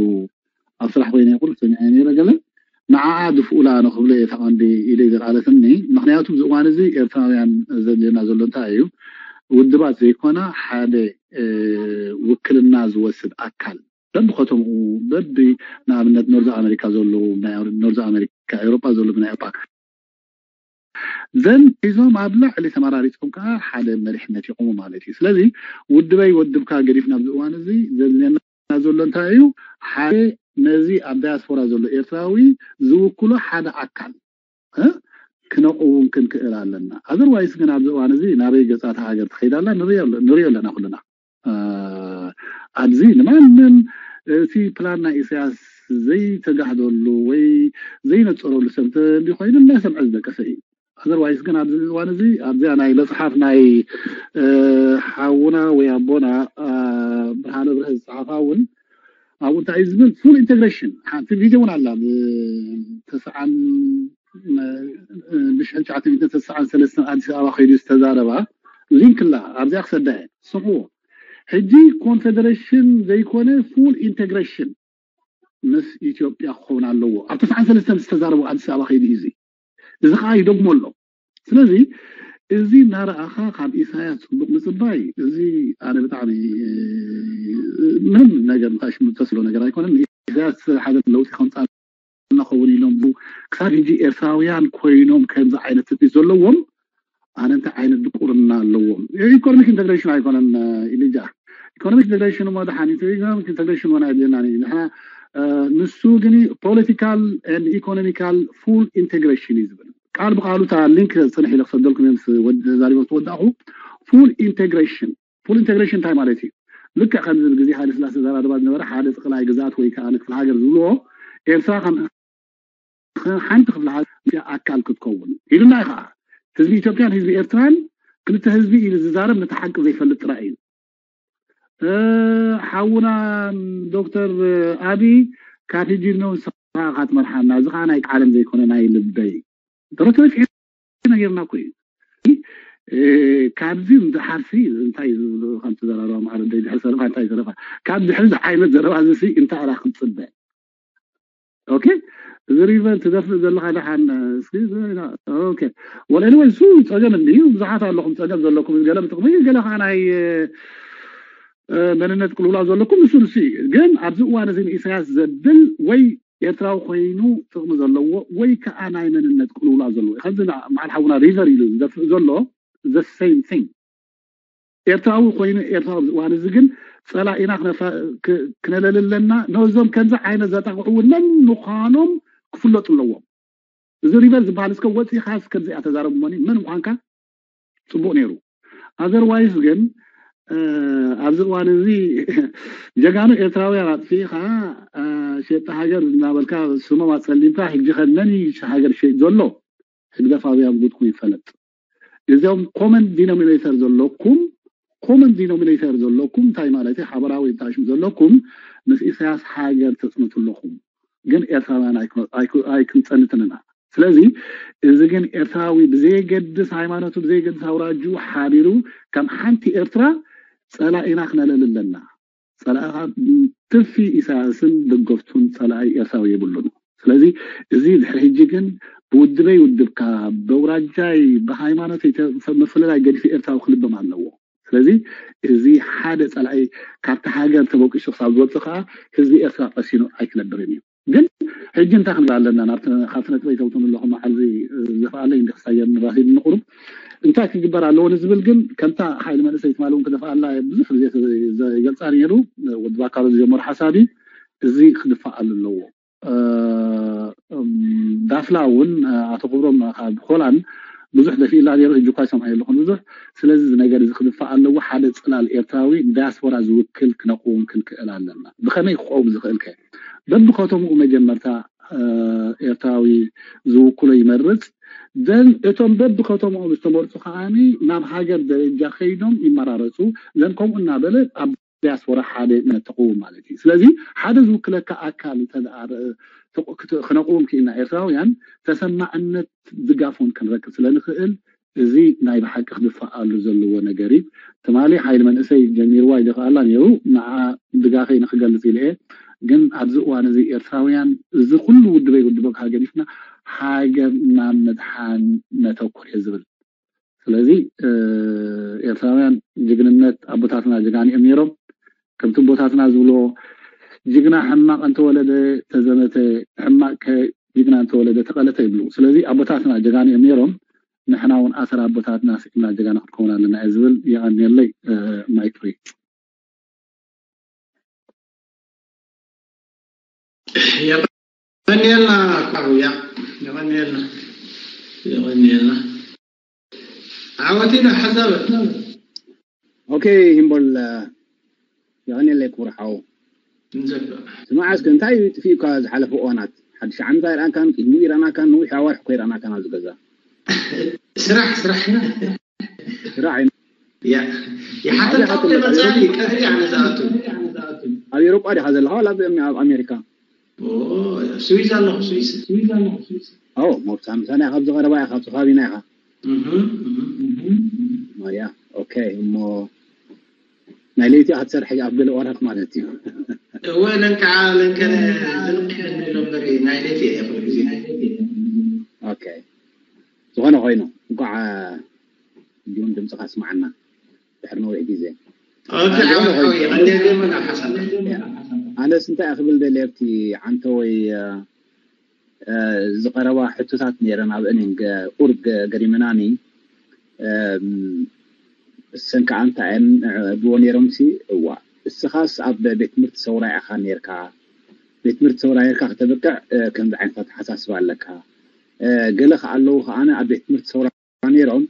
ኣብ ስራሕ ኮይነ ይኹን ሰሚዐ ነይረ ገለ ንዓኣ ድፍኡላ ንክብሎ እየ ተቐንዲ ኢለ ዘለዓለትኒ። ምክንያቱ ኣብዚ እዋን እዚ ኤርትራውያን ዘድልየና ዘሎ እንታይ እዩ? ውድባት ዘይኮና ሓደ ውክልና ዝወስድ ኣካል በብከተምኡ በቢ ንኣብነት ኖርዝ ኣሜሪካ ዘለዉ ኖርዝ ኣሜሪካ ኤሮጳ ዘለዉ ናይ ኤሮጳ ዘን ሒዞም ኣብ ላዕሊ ተመራሪፆም ከዓ ሓደ መሪሕነት ይቆሙ ማለት እዩ። ስለዚ ውድበይ ወድብካ ገዲፍና ኣብዚ እዋን እዚ ዘድልየና ዘሎ እንታይ እዩ? ሓደ ነዚ ኣብ ዳያስፖራ ዘሎ ኤርትራዊ ዝውክሎ ሓደ ኣካል ክነቁውም ክንክእል ኣለና። ኣዘርዋይስ ግን ኣብዚ እዋን እዚ ናበይ ገፃ እታ ሃገር ትኸይድ ኣላ ንሪኦ ኣለና ኩልና። ኣብዚ ንማንም እቲ ፕላን ናይ ኢሳያስ ዘይተጋህደሉ ወይ ዘይነፀረሉ ሰብ እንተኾይኑ እናሰምዐ ዝደቀሰ እዩ። ኣዘርዋይስ ግን ኣብዚ እዋን እዚ ኣብዚኣ ናይ መፅሓፍ ናይ ሓውና ወይ ኣቦና ብርሃነ ብርሀ ዝፀሓፋ እውን ኣብኡ እንታይ እዩ ዝብል ፉል ኢንቴግሬሽን ሓንቲ ቪድዮ እውን ኣላ ብተስዓን ብሽሕን ትሽዓተ ሚእትን ተስዓን ሰለስተን ኣዲስ ኣበባ ከይዱ ዝተዛረባ ሊንክ ኣላ ኣብዚኣ ክሰዳ እየ ስምዕዎ። ሕጂ ኮንፌደሬሽን ዘይኮነ ፉል ኢንቴግሬሽን ምስ ኢትዮጵያ ክኸውን ኣለዎ። ኣብ ተስዓን ሰለስተን ዝተዛረቡ ኣዲስ ኣበባ ከይዱ እዩ እዚ እዚ ከዓ ይደግሞ ኣሎ። ስለዚ እዚ እናረኣኻ ካብ ኢሳያስ ፅቡቅ ምፅባይ እዚ ኣነ ብጣዕሚ ምንም ነገር ምታሽ ተስሎ ነገር ኣይኮነን። ኢሳያስ ሓደ ለውጢ ከምፃ እናኸውን ኢሎም ክሳብ ሕጂ ኤርትራውያን ኮይኖም ከምዚ ዓይነት ትፅቢት ዘለዎም ኣነ እንታይ ዓይነት ድቁርና ኣለዎም? ኢኮኖሚክ ኢንተግሬሽን ኣይኮነን ኢልጃ ኢኮኖሚክ ኢንተግሬሽን እሞ ድሓን ኢኮኖሚክ ኢንተግሬሽን ሆን ኣይብለናን እዩ ንሕና ንሱ ግን ፖለቲካል ኢኮኖሚካል ፉል ኢንቴግሬሽን እዩ ዝብል ቃል ብቃሉ እታ ሊንክ ፅንሕ ኢለ ክሰደልኩም እዮም ዛሪቦ ተወዳእኹ ፉል ኢንቴግሬሽን ፉል ኢንቴግሬሽን እንታይ ማለት እዩ? ልክዕ ከም ዝብል ግዜ ሃይለ ስላሴ ዘራርባ ዝነበረ ሓደ ጥቅላይ ግዛት ወይ ከዓ ክፍለ ሃገር ዝብልዎ ኤርትራ ከም ሓንቲ ክፍለ ሃገር ኣካል ክትከውን ኢሉና እዩ ከዓ ህዝቢ ኢትዮጵያን ህዝቢ ኤርትራን ክልተ ህዝቢ ኢሉ ዝዛረብ ነቲ ሓቂ ዘይፈልጥ ጥራይ እዩ። ሓውና ዶክተር ኣቢ ካብ ሕጂ ንስኻ ኢኻ ትመርሓና እዚ ከዓ ናይ ቃለም ዘይኮነ ናይ ልበይ ተረቶች ነጌርና እኮ እዩ። ካብዚ ንድሓርሲ እንታይ ዝብሉ ከም ትዘራረባ ማዕረ ደይ ድሕሪ ሰረፋ እንታይ ዘረፋ ካብ ድሕሪ ዓይነት ዘረባ እዚ እንታይ ኣላ ክትፅበ ኦኬ እዚ ሪቨር ትደፍእ ዘለካ ደሓን እስኪ ኦኬ ወላ ኤኒወይ እሱ ፀገም እንድዩ ብዙሓት ኣለኹም ፀገም ዘለኩም ገለ ብጥቕሚ ገለ ከዓ ናይ መንነት ቅልውላው ዘለኩም እሱ ንሱ እዩ ግን ኣብዚ እዋን እዚ ንኢሳያስ ዘብል ወይ ኤርትራዊ ኮይኑ ጥቕሚ ዘለዎ ወይ ከዓ ናይ መንነት ቅልውላው ዘለዎ ከምዚ መዓል ሓውና ሪቨር ኢሉ ዝደፍእ ዘሎ the same thing ኤርትራዊ ኮይኑ ኤርትራዊ ኣብዚ እዋን እዚ ግን ፀላኢና ክነለልለና ነዞም ከምዚ ዓይነት ዘጠቕዑ እውን መን ምዃኖም ክፍለጡ ኣለዎም። እዚ ሪቨር ዝበሃል እስከ ወፂኻ እስከ ብዚኣ ተዛረብ እሞኒ መን ምዃንካ ፅቡቅ ነይሩ። ኣዘርዋይስ ግን ኣብዚ እዋን እዚ ጀጋኑ ኤርትራውያን ኣጥፊእኻ ሸጣ ሃገር እናበልካ ስሞም ኣፀሊምካ ሕጂ ከ መን እዩ ሃገር ሸጥ ዘሎ ህግደፋውያን ጉድኩም ይፈለጥ። እዚኦም ኮመን ዲኖሚኔተር ዘለኩም ኮመን ዲኖሚኔተር ዘለኩም እንታይ ማለት ሓበራዊ ታሽም ዘለኩም ምስ ኢሳያስ ሃገር ተፅንቱ ኣለኹም ግን ኤርትራውያን ኣይክንፀንትን ኢና ስለዚ እዚ ግን ኤርትራዊ ብዘየገድስ ሃይማኖቱ ብዘየገድስ ኣውራጁ ሓቢሩ ከም ሓንቲ ኤርትራ ፀላኢና ክነለል ኣለና ፀላኢኻ ትርፊ ኢሳያስን ደገፍቱን ፀላኢ ኤርትራዊ የብሉን ስለዚ እዚ ድሕሪ ሕጂ ግን ብውድበይ ውድብካ በውራጃይ ብሃይማኖት ምፍልላይ ገዲፊ ኤርትራዊ ክልበም ኣለዎ ስለዚ እዚ ሓደ ፀላኢ ካብቲ ሃገር ተበቂሱ ክሳብ ዝወፅእ ከዓ ህዝቢ ኤርትራ ቀሲኑ ኣይክነብርን እዩ ግን ሕጂ እንታይ ክንብል ኣለና ካብቲ ነጥበይ ተውትም ኣለኹም መዓልዚ ዘፍኣለይ እንዲ ክሳየር ንራሲ ንቁሩብ እንታይ ክግበር ኣለዎ ንዝብል ግን ከምታ ሓይሊ መንእሰይ ትማሊ እውን ክደፍኣላ ብዙሕ ግዜ ይገልፃ ነይሩ ወዲ ባካሎ ዝጀመሩ ሓሳብ እዚ ክድፋኣሉ ኣለዎ ዳፍላ እውን ኣቶ ክብሮም ካብ ሆላንድ ብዙሕ ደፊእላ ነይሩ ሕጂ እኳ ይሰምዖ የለኹን ብዙሕ ስለዚ እዚ ነገር እዚ ክድፋእ ኣለዎ ሓደ ፅላል ኤርትራዊ ዳያስፖራ ዝውክል ክነቅውም ክንክእል ኣለና ብኸመይ ክቆም ዝኽእል ከ በብከተምኡ መጀመርታ ኤርትራዊ ዝውክሎ ይመርፅ ዘን እቶም በብከተምኦም ዝተመርፁ ከዓኒ ናብ ሃገር ደረጃ ከይዶም ይመራረፁ ዘን ከምኡ እናበለ ኣብ ዲያስፖራ ሓደ ነተቕውም ማለት እዩ ስለዚ ሓደ ዝውክለካ ኣካል ክነቕውም ክኢልና ኤርትራውያን ተሰማዕነት ድጋፍ እውን ክንረክብ ስለንኽእል እዚ ናይ ብሓቂ ክድፋኣሉ ዘለዎ ነገር እዩ። ትማሊ ሓይሊ መንእሰይ ጀሚርዋ ይደኽኣላ ነይሩ። ንዓ ድጋፈይ ንክገልጽ ኢለ እየ። ግን ኣብዚ እዋን እዚ ኤርትራውያን እዚ ኩሉ ውድበይ ውድበካ ገዲፍና ሃገርና ምድሓን ነተኩር እየ ዝብል። ስለዚ ኤርትራውያን ጅግንነት ኣቦታትና ጀጋኒኦም ነይሮም። ከምቲ ኣቦታትና ዝብልዎ ጅግና ሕማቕ እንተወለደ ተዘመተ፣ ሕማቕ ከ ጅግና እንተወለደ ተቐለተ ይብሉ። ስለዚ ኣቦታትና ጀጋኒኦም ነይሮም። ንሕና እውን ኣሰር ኣቦታትና ስኢምና ጀጋኑ ክንከውን ኣለና እየ ዝብል። የቐንየለይ። ማይክ ፍሪ። የቐንየልና ካውያ፣ የቐንየልና፣ የቐንየልና። ዓወት ኢና ሓሳብ። ኦኬ፣ ሂምቦል የቐንየለይ ክቡር ሓው። ንዘካ ስማዕ እስከ፣ እንታይ እዩ ጥፊኡካ ዝሓለፈ እዋናት? ሓድሽ ዓመት ኣይረኣናካን፣ ቅድሚኡ ይረኣናካን፣ ነዊሕ ኣዋርሕ እኮ ይረኣናካን ኣብዚ ገዛ። ስራሕ ስራሕ ስራሕ እዩ። ያ ይሓተካ ኣብ ብለመፅኣኒ ቀትሪ ኣነ ዝኣቱ። ኣብ ኤውሮጳ ዲኻ ዘለኻ ዋላ ኣብ ኣብ ኣሜሪካ? ስዊዝ ኣለኹ ስዊዝ። ኦ፣ መብታ ምሳና ኢኻ፣ ኣብዚ ቀረባ ኢኻ፣ ኣብዚ ከባቢና ኢኻ። እህ፣ እህ። ማያ ኦኬ። እሞ ናይ ለይቲ ክትሰርሕ ኣብ ገለ እዋናት ማለት እዩ። እወ ለንቃዓ ለንቀነ ዝንቅሕ እንብሎ እምበር ናይ ለይቲ እየ ኩሉ ግዜ። ኦኬ፣ ዝኾነ ኮይኑ እንኳዕ እንዲሁም ድምፅኻ ስማዓና ድሕሪ ነዊሕ ግዜ። ኦኬ ዓወት ሓወይ ቀደም የመና ሓሳብ። ኣነስ እንታይ ክብል ደልየ ኣብቲ ዓንተ ወይ እ፣ ዝቐረባ ሕቶታት ነይረን ኣብ እኔን ገ- ኡር ገ- ገሪመናኒ። እም፣ እሰን ከዓ እንታይ እየን ንዕብዎ ነይሮም ሲ እዋ እስኻስ ኣብ ቤት ትምህርቲ ሰውራ ኢኻ ነይርካ፣ ቤት ትምህርቲ ሰውራ ነይርካ ከተብቅዕ እ፣ ከምዚ ዓይነት ኣተሓሳስባ ኣለካ። እ፣ ገለ ከዓ ኣለዉ ከዓ ኣብ ቤት ትምህርቲ ሰውራ ነይሮም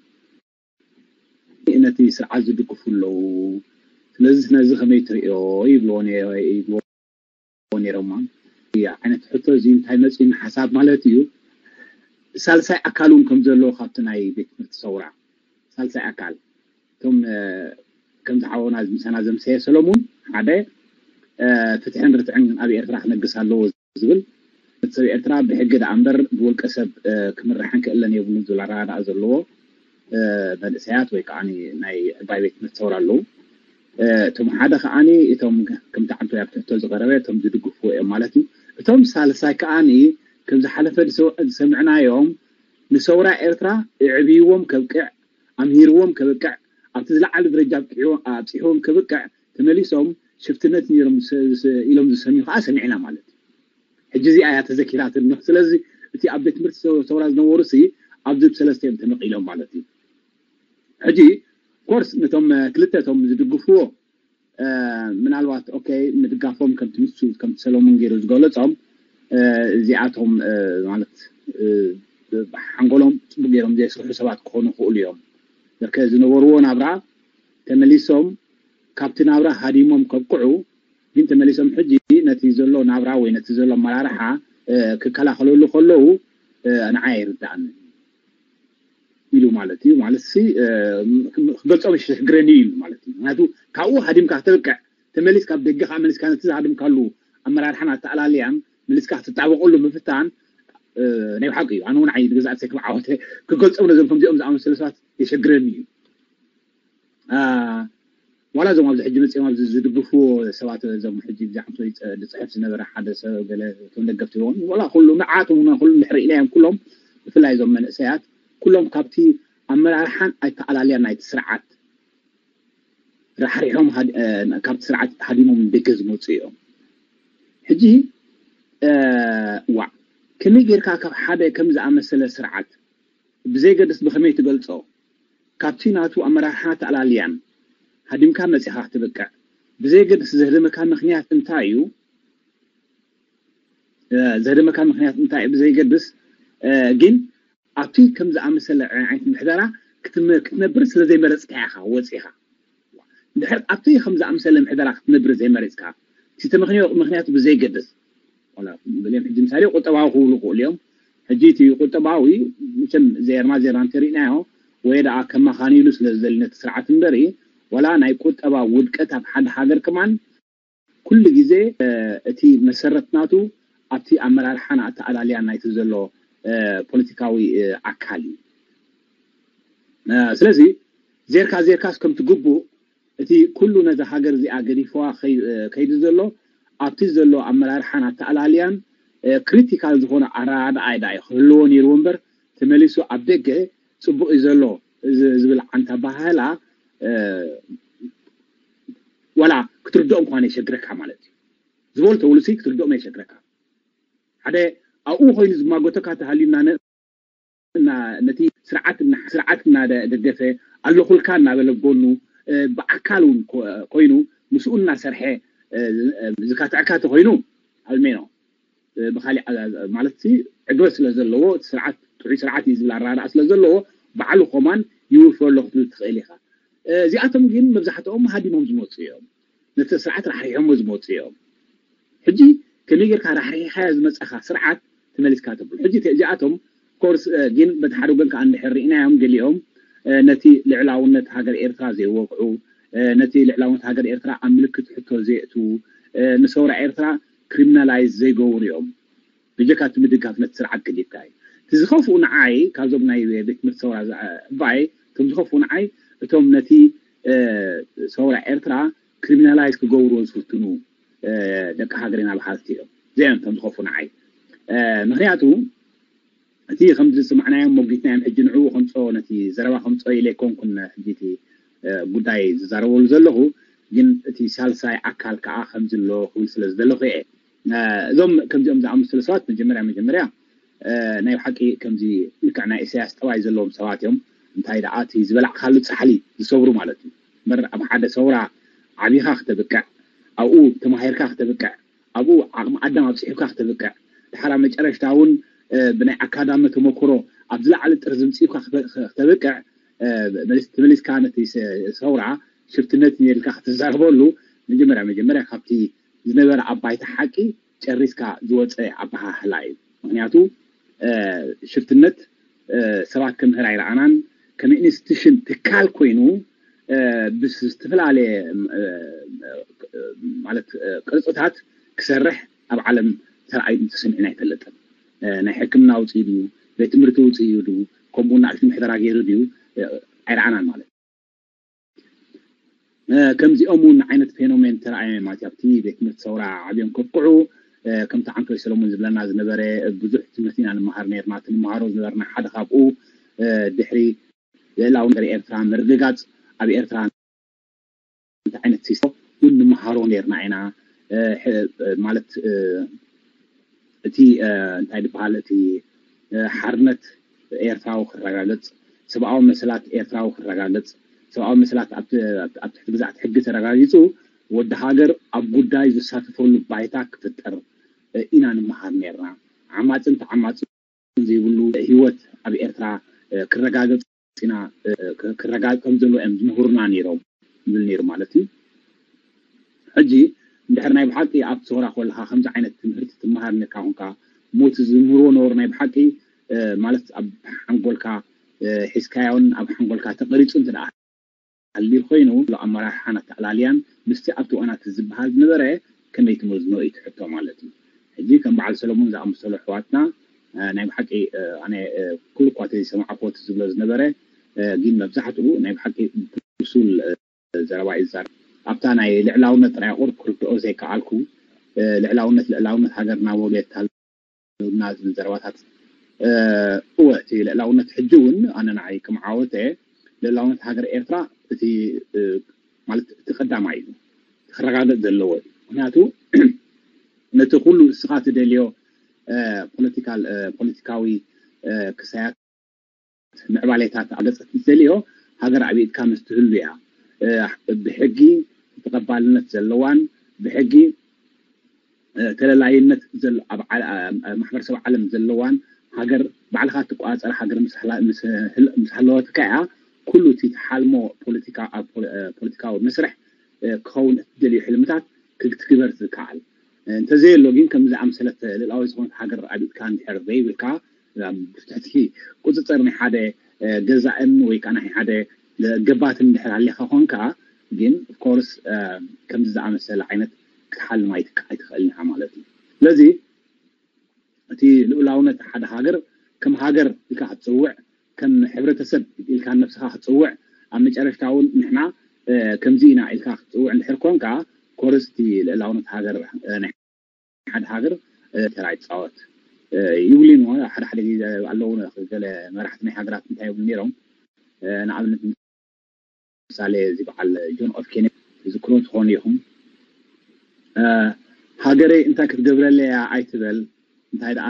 ነቲ ስርዓት ዝድግፉ ኣለዉ። ስለዚ ነዚ ከመይ ትርእዮ ይብልዎ ነይረ- ይብልዎ ነይሮማ። ዓይነት ሕቶ እዚ እንታይ መፅኡ ሓሳብ ማለት እዩ። ሳልሳይ ኣካል እውን ከም ዘለዎ ካብቲ ናይ ቤት ትምህርቲ ሰውራ ሳልሳይ ኣካል እቶም እ፣ ከምዚ ሓወና ምሳና ዘምሰየ ሰሎሙን ሓደ እ፣ ፍትሕን ርትዕን ኣብ ኤርትራ ክነግስ ኣለዎ ዝብል ሰብ ኤርትራ ብሕጊ ደኣ እምበር ብውልቀ ሰብ እ፣ ክምራሕን ክእለን የብሉን ዝብል ኣረዳድኣ ዘለዎ እ፣ መንእሰያት ወይ ከዓ ናይ ዕባይ ቤት ትምህርቲ ሰውራ ኣለዉ። እ፣ እቶም ሓደ ከዓኒ እቶም ከምቲ ዓንቶ ኣብ ትሕቶ ዝቐረበ እቶም ዝድግፍዎ እዮም ማለት እዩ። እቶም ሳልሳይ ከዓኒ ከም ዝሓለፈ ዝሰው- ዝሰምዕናዮም ንሰውራ ኤርትራ የዕብይዎም ከብቅዕ ኣምሂርዎም ከብቅዕ ኣብቲ ዝለዓለ ደረጃ ኣብቅዕዎ- ኣብፂሕዎም ከብቅዕ ተመሊሶም ሽፍትነት ነይሮም ዝሰ- ዝሰ- ኢሎም ዝሰምዩ ከዓ ሰሚዕና ማለት እዩ። ሕጂ እዚኣ እያ ተዘኪራትኒ። ስለዚ እቲ ኣብ ቤት ትምህርቲ ሰው- ሰውራ ዝነበሩ ሲ ኣብዚ ብሰለስተ እዮም ተመቒሎም ማለት እዩ። ሕጂ ኮርስ ነቶም እ፣ ክልተ እቶም ዝድግፍዎ እ፣ ምናልባት ኦኬ ምድጋፎም ከምቲ ንሱ ከምቲ ሰሎሞን ገይሩ ዝገለፆም እ፣ እዚኣቶም እ፣ ማለት እ፣ ሓንጎሎም ፅቡቅ ገይሮም ዘይስርሑ ሰባት ክኾኑ ይኽእሉ እዮም። በርከ ዝነበርዎ ናብራ ተመሊሶም ካብቲ ናብራ ሃዲሞም ከብቅዑ ግን ተመሊሶም ሕጂ ነቲ ዘሎ ናብራ ወይ ነቲ ዘሎ ኣመራርሓ እ፣ ክከላኸለሉ ከለዉ እ፣ ንዓይ ኣይርድኣንን ኢሉ ማለት እዩ። ማለት ሲ እ፣ ክገልጾም ይሽግረኒ እዩ ኢሉ ማለት እዩ። ምክንያቱ ካብኡ ሃዲምካ ክተብቅዕ ተመሊስካ ኣብ ደገ ከዓ መሊስካ ነቲ ዝሃድምካሉ ኣመራርሓን ኣተኣላልያን መሊስካ ክትጣበቀሉ ምፍታን እ፣ ናይ ብሓቂ እዩ። ኣነ እውን ዓይኒ ግዛኣት ሰክም ዓወተ ክገልጾም ነዞም ከምዚኦም ዝኣመሰሉ ሰባት የሸግረኒ እዩ። አ፣ ዋላ እዞም ኣብዚ ሕጂ መፅኦም ኣብዚ ዝድግፍዎ ሰባት እዞም ሕጂ ብዛዕባ ዝፅሕፍ ዝነበረ ሓደ ሰብ ገለ እቶም ደገፍቲ ይኸውን ዋላ ኩሉ ንዓቶም እውን ኩሉ እንድሕር ኢናዮም ኩሎም ብፍላይ እዞም መንእሰያት ኩሎም ካብቲ ኣመራርሓን ኣተኣላልያን ናይቲ ስርዓት ራሕሪሖም ሃድ- እ፣ ካብቲ ስርዓት ሃዲሞም ንደገ ዝመፁ እዮም። ሕጂ እ፣ ዋዕ ከመይ ጌርካ ካብ ሓደ ከም ዝኣመሰለ ስርዓት ብዘይገድስ ብኸመይ ትገልፆ ካብቲ ናቱ ኣመራርሓ ተኣላልያን ሃዲምካ መፂኻ ክትብቅዕ ብዘይገድስ ዘህደመካ ምክንያት እንታይ እዩ? እ፣ ዘህደመካ ምክንያት እንታይ እዩ ብዘይገድስ እ፣ ግን ኣብቲ ከም ዝኣመሰለ ዓይነት ምሕደራ ክትም- ክትነብር ስለ ዘይመረፅካ ኢኻ ወፂኻ። እንድሕር ኣብቲ ከም ዝኣመሰለ ምሕደራ ክትነብር ዘይመሪፅካ እቲ ተመክንዮ ምክንያቱ ብዘይገድስ ዋላ ገሊኦም ሕጂ ምሳሌ ቁጠባዊ ክብሉ ክእሉ እዮም። ሕጂ እቲ ቁጠባዊ መቸም ዜርና ዜርና እንተሪእናዮ ወይ ደኣ ከማኻንይሉ ስለ ዝደሊ ነቲ ስርዓት እምበሪ ዋላ ናይ ቁጠባ ውድቀት ኣብ ሓደ ሃገር ከማን ኩሉ ግዜ እቲ መሰረት ናቱ ኣብቲ ኣመራርሓን ኣተኣላልያን ናይቲ ዘሎ ፖለቲካዊ ኣካል እዩ። ስለዚ ዜርካ ዜርካስ ከምቲ ግቡእ እቲ ኩሉ ነዛ ሃገር እዚኣ ገዲፍዋ ከይዱ ዘሎ ኣብቲ ዘሎ ኣመራርሓን ኣተኣላልያን ክሪቲካል ዝኾነ ኣረዳድኣ ዳ ክህልዎ ነይርዎ እምበር ተመሊሱ ኣብ ደገ ፅቡቅ እዩ ዘሎ ዝብል ዓንታ ኣበሃህላ ዋላ ክትርድኦም ከሆነ የሸግረካ ማለት እዩ ዝበሉ ተብሉሲ ክትርድኦም የሸግረካ ሓደ ኣብኡ ኮይኑ ዝማጎተካ ተሃልዩና ነቲ ስርዓት ስርዓት እናደገፈ ኣለኹልካ እናበለ ጎኑ ብኣካል እውን ኮይኑ ምስኡ እናሰርሐ ዝካትዐካ ተኮይኑ ኣልሜኖ ብካሊእ ማለት ዕግበት ስለ ዘለዎ ስርዓት ጥዑይ ስርዓት እዩ ዝብል ኣረዳድኣ ስለ ዘለዎ ባዕሉ ኮማን ይውፈሎ ክትብል ትኽእል ኢኻ። እዚኣቶም ግን መብዛሕትኦም ሃዲሞም ዝመፁ እዮም። ነቲ ስርዓት ራሕሪሖሞ ዝመፁ እዮም። ሕጂ ከመይ ጌርካ ራሕሪሕካዮ ዝመፀኻ ስርዓት ተመሊስካ ተብሉ። ሕጂ እዚኣቶም ኮርስ ግን በቲ ሓደ ወገን ከዓ እንድሕር ርኢናዮም ገሊኦም ነቲ ልዕላውነት ሃገር ኤርትራ ዘይወቅዑ ነቲ ልዕላውነት ሃገር ኤርትራ ኣብ ምልክት ሕቶ ዘየእትዉ ንሰውራ ኤርትራ ክሪሚናላይዝ ዘይገብሩ እዮም። ብጀካ እቲ ምድጋፍ ነቲ ስርዓት ገዲፍካ እዩ። እቲ ዝኸፍኡ ንዓይ ካብዞም ናይ ቤት ትምህርቲ ሰውራ ዕባይ እቶም ዝኸፍኡ ንዓይ እቶም ነቲ ሰውራ ኤርትራ ክሪሚናላይዝ ክገብርዎ ዝፍትኑ ደቂ ሃገርና በሃልቲ እዮም። እዚኦም እቶም ዝኸፍኡ ንዓይ ምክንያቱ እቲ ከምዚ ዝሰማዕናዮም ሞጊትናዮም ሕጂ ንዕኡ ከምፅኦ ነቲ ዘረባ ከምፅኦ ኢለ ኣይኮንኩን ሕጂ እቲ ጉዳይ ዝዛረበሉ ዘለኹ ግን እቲ ሳልሳይ ኣካል ከዓ ከምዚ ኣሎ ክብል ስለ ዝደለኹ እየ። እዞም ከምዚኦም ዝኣመሰሉ ሰባት መጀመርያ መጀመርያ ናይ ብሓቂ ከምዚ ልክዕ ናይ ኢሳያስ ጠባይ ዘለዎም ሰባት እዮም። እንታይ ደኣ እቲ ዝበላዕካሉ ፃሕሊ ዝሰብሩ ማለት እዩ። እምበር ኣብ ሓደ ሰውራ ዓቢኻ ክተብቅዕ ኣብኡ ተማሂርካ ክተብቅዕ ኣብኡ ዓቕሚ ኣዳም ኣብፂሑካ ክተብቅዕ ድሓራ መጨረሽታ እውን ብናይ ኣካዳሚ ተመክሮ ኣብ ዝለዓለ ጥርዚ ምፅኡካ ክተብቅዕ ተመሊስካ ነቲ ሰውራ ሽፍትነት ነርልካ ክትዛረበሉ መጀመርያ መጀመርያ ካብቲ ዝነበረ ኣባይቲ ሓቂ ጨሪስካ ዝወፀ ኣበሃህላ እዩ። ምክንያቱ ሽፍትነት ሰባት ክምህር ኣይረኣናን ከም ኢንስቲቱሽን ትካል ኮይኑ ብዝተፈላለየ ማለት ቅርፅታት ክሰርሕ ኣብ ዓለም ተረኣዩ ተሰሚዕና ኣይፈልጥን። ናይ ሕክምና ውፅኢ ድዩ ቤት ትምህርቲ ውፅኢ እዩ ድዩ ከምኡ ንኣሽቱ ምሕደራ ገይሩ ድዩ ኣይረኣናን ማለት ከምዚኦም እውን ዓይነት ፌኖሜን ተረኣየ ማለት ኣብቲ ቤት ትምህርቲ ሰውራ ዓብዮም ከብቅዑ ከምቲ ዓንቶይ ሰለሙን ዝብለና ዝነበረ ብዙሕ ትምህርቲ ኢና ንምሃር ነርና እቲ ንምሃሮ ዝነበርና ሓደ ካብኡ ድሕሪ ልእላው ነገር ኤርትራ ምርግጋፅ ኣብ ኤርትራ እንታይ ዓይነት ሲስቶ እውን ንምሃሮ ነርና ኢና ማለት እቲ እንታይ ዝበሃል እቲ ሓርነት ኤርትራዊ ክረጋገፅ ሰብኣዊ መሰላት ኤርትራዊ ክረጋገፅ ሰብኣዊ መሰላት ኣብ ትሕቲ ግዛዕቲ ሕጊ ተረጋጊፁ ወዲ ሃገር ኣብ ጉዳይ ዝሳተፈሉ ባይታ ክፍጠር ኢና ንምሃር ነርና ዓማፅን ተዓማፅን ዘይብሉ ህይወት ኣብ ኤርትራ ክረጋገፅ ኢና ክረጋገፅ ከም ዘሎ እዮም ዝምህሩና ነይሮም ይብል ነይሩ ማለት እዩ። ሕጂ እንድሕር ናይ ብሓቂ ኣብ ሰውራ ከለካ ከምዚ ዓይነት ትምህርቲ ትመሃር ነካ ኮንካ ሞት ዝምህርዎ ነበሩ ናይ ብሓቂ ማለት ኣብ ሓንጎልካ ሒዝካዮን ኣብ ሓንጎልካ ተቀሪፁ እንተ ደኣ ሃልዩ ኮይኑ ኣመራርሓን ኣተኣላልያን ምስቲ ኣብቲ እዋናት ዝበሃል ዝነበረ ከመይ ትመዝኖ እዩ ትሕቶ ማለት እዩ። ሕጂ ከም በዓል ሰለሙን ዝኣመሰሉ ኣሕዋትና ናይ ብሓቂ ኣነ ኩሉ እኳ ተይሰማዕኩዎ እቲ ዝብሎ ዝነበረ ግን መብዛሕትኡ ናይ ብሓቂ ብሱል ዘረባ እዩ ዝዛረብ። ኣብታ ናይ ልዕላውነት ጥራይ ቁሩብ ክርድኦ ዘይከኣልኩ ልዕላውነት ልዕላውነት ሃገርና ወግየት ሃልውና ዝብል ዘረባታት እወ እቲ ልዕላውነት ሕጂ እውን ኣነ ንዓይ ከም ዓወተ ልዕላውነት ሃገር ኤርትራ እቲ ማለት እቲ ቀዳማይ እዩ ክረጋገፅ ዘለዎ እዩ። ምክንያቱ ነቲ ኩሉ እስኻ ትደልዮ ፖለቲካል ፖለቲካዊ ክሳያት ምዕባሌታት ኣብ ገፀት ዝደልዮ ሃገር ኣብ ኢድካ ምስ ትህሉ እያ ብሕጊ ተቐባልነት ዘለዋን ብሕጊ ተለላይነት ማሕበረሰብ ዓለም ዘለዋን ሃገር ባዕልካ ትቆፃፀር ሃገር ምስ ሃለወትካ እያ ኩሉ እቲ ትሓልሞ ፖለቲካዊ መስርሕ ክኸውን እትደልዩ ሕልምታት ክትግበር ዝከኣል እንተዘየሎ ግን ከም ዝኣምሰለት ልእላዊ ዝኾነት ሃገር ኣብ ኢድካ እንድሕር ዘይብልካ ብትሕቲ ቁፅፅር ናይ ሓደ ገዛእን ወይ ከዓ ናይ ሓደ ገባትን እንድሕር ሃሊካ ኮንካ ግን ኦፍኮርስ ከምዚ ዝኣመሰለ ዓይነት ክትሓልም ኣይትክኣል ኣይትኽእልን ኢኻ ማለት እዩ። ስለዚ እቲ ልኡላውነት ሓደ ሃገር ከም ሃገር ኢልካ ክትፅውዕ ከም ሕብረተሰብ ኢልካ ነብስኻ ክትፅውዕ፣ ኣብ መጨረሽታ እውን ንሕና ከምዚ ኢና ኢልካ ክትፅውዕ እንድሕር ኮንካ፣ ኮርስ እቲ ልእላውነት ሃገር ናይ ሓደ ሃገር ተራ ይፃወት ይብሉ። ሓደ ሓደ ግዜ ኣለዉ ገለ መራሕቲ ናይ ሃገራት እንታይ ይብሉ ነይሮም? ንኣብነት ምሳሌ እዚ በዓል ጆን ኦፍ ኬኔዲ ትዝክሮ ትኾኑ ኢኹም። ሃገረይ እንታይ ክትገብረለይ እያ ኣይትበል፣ እንታይ ደኣ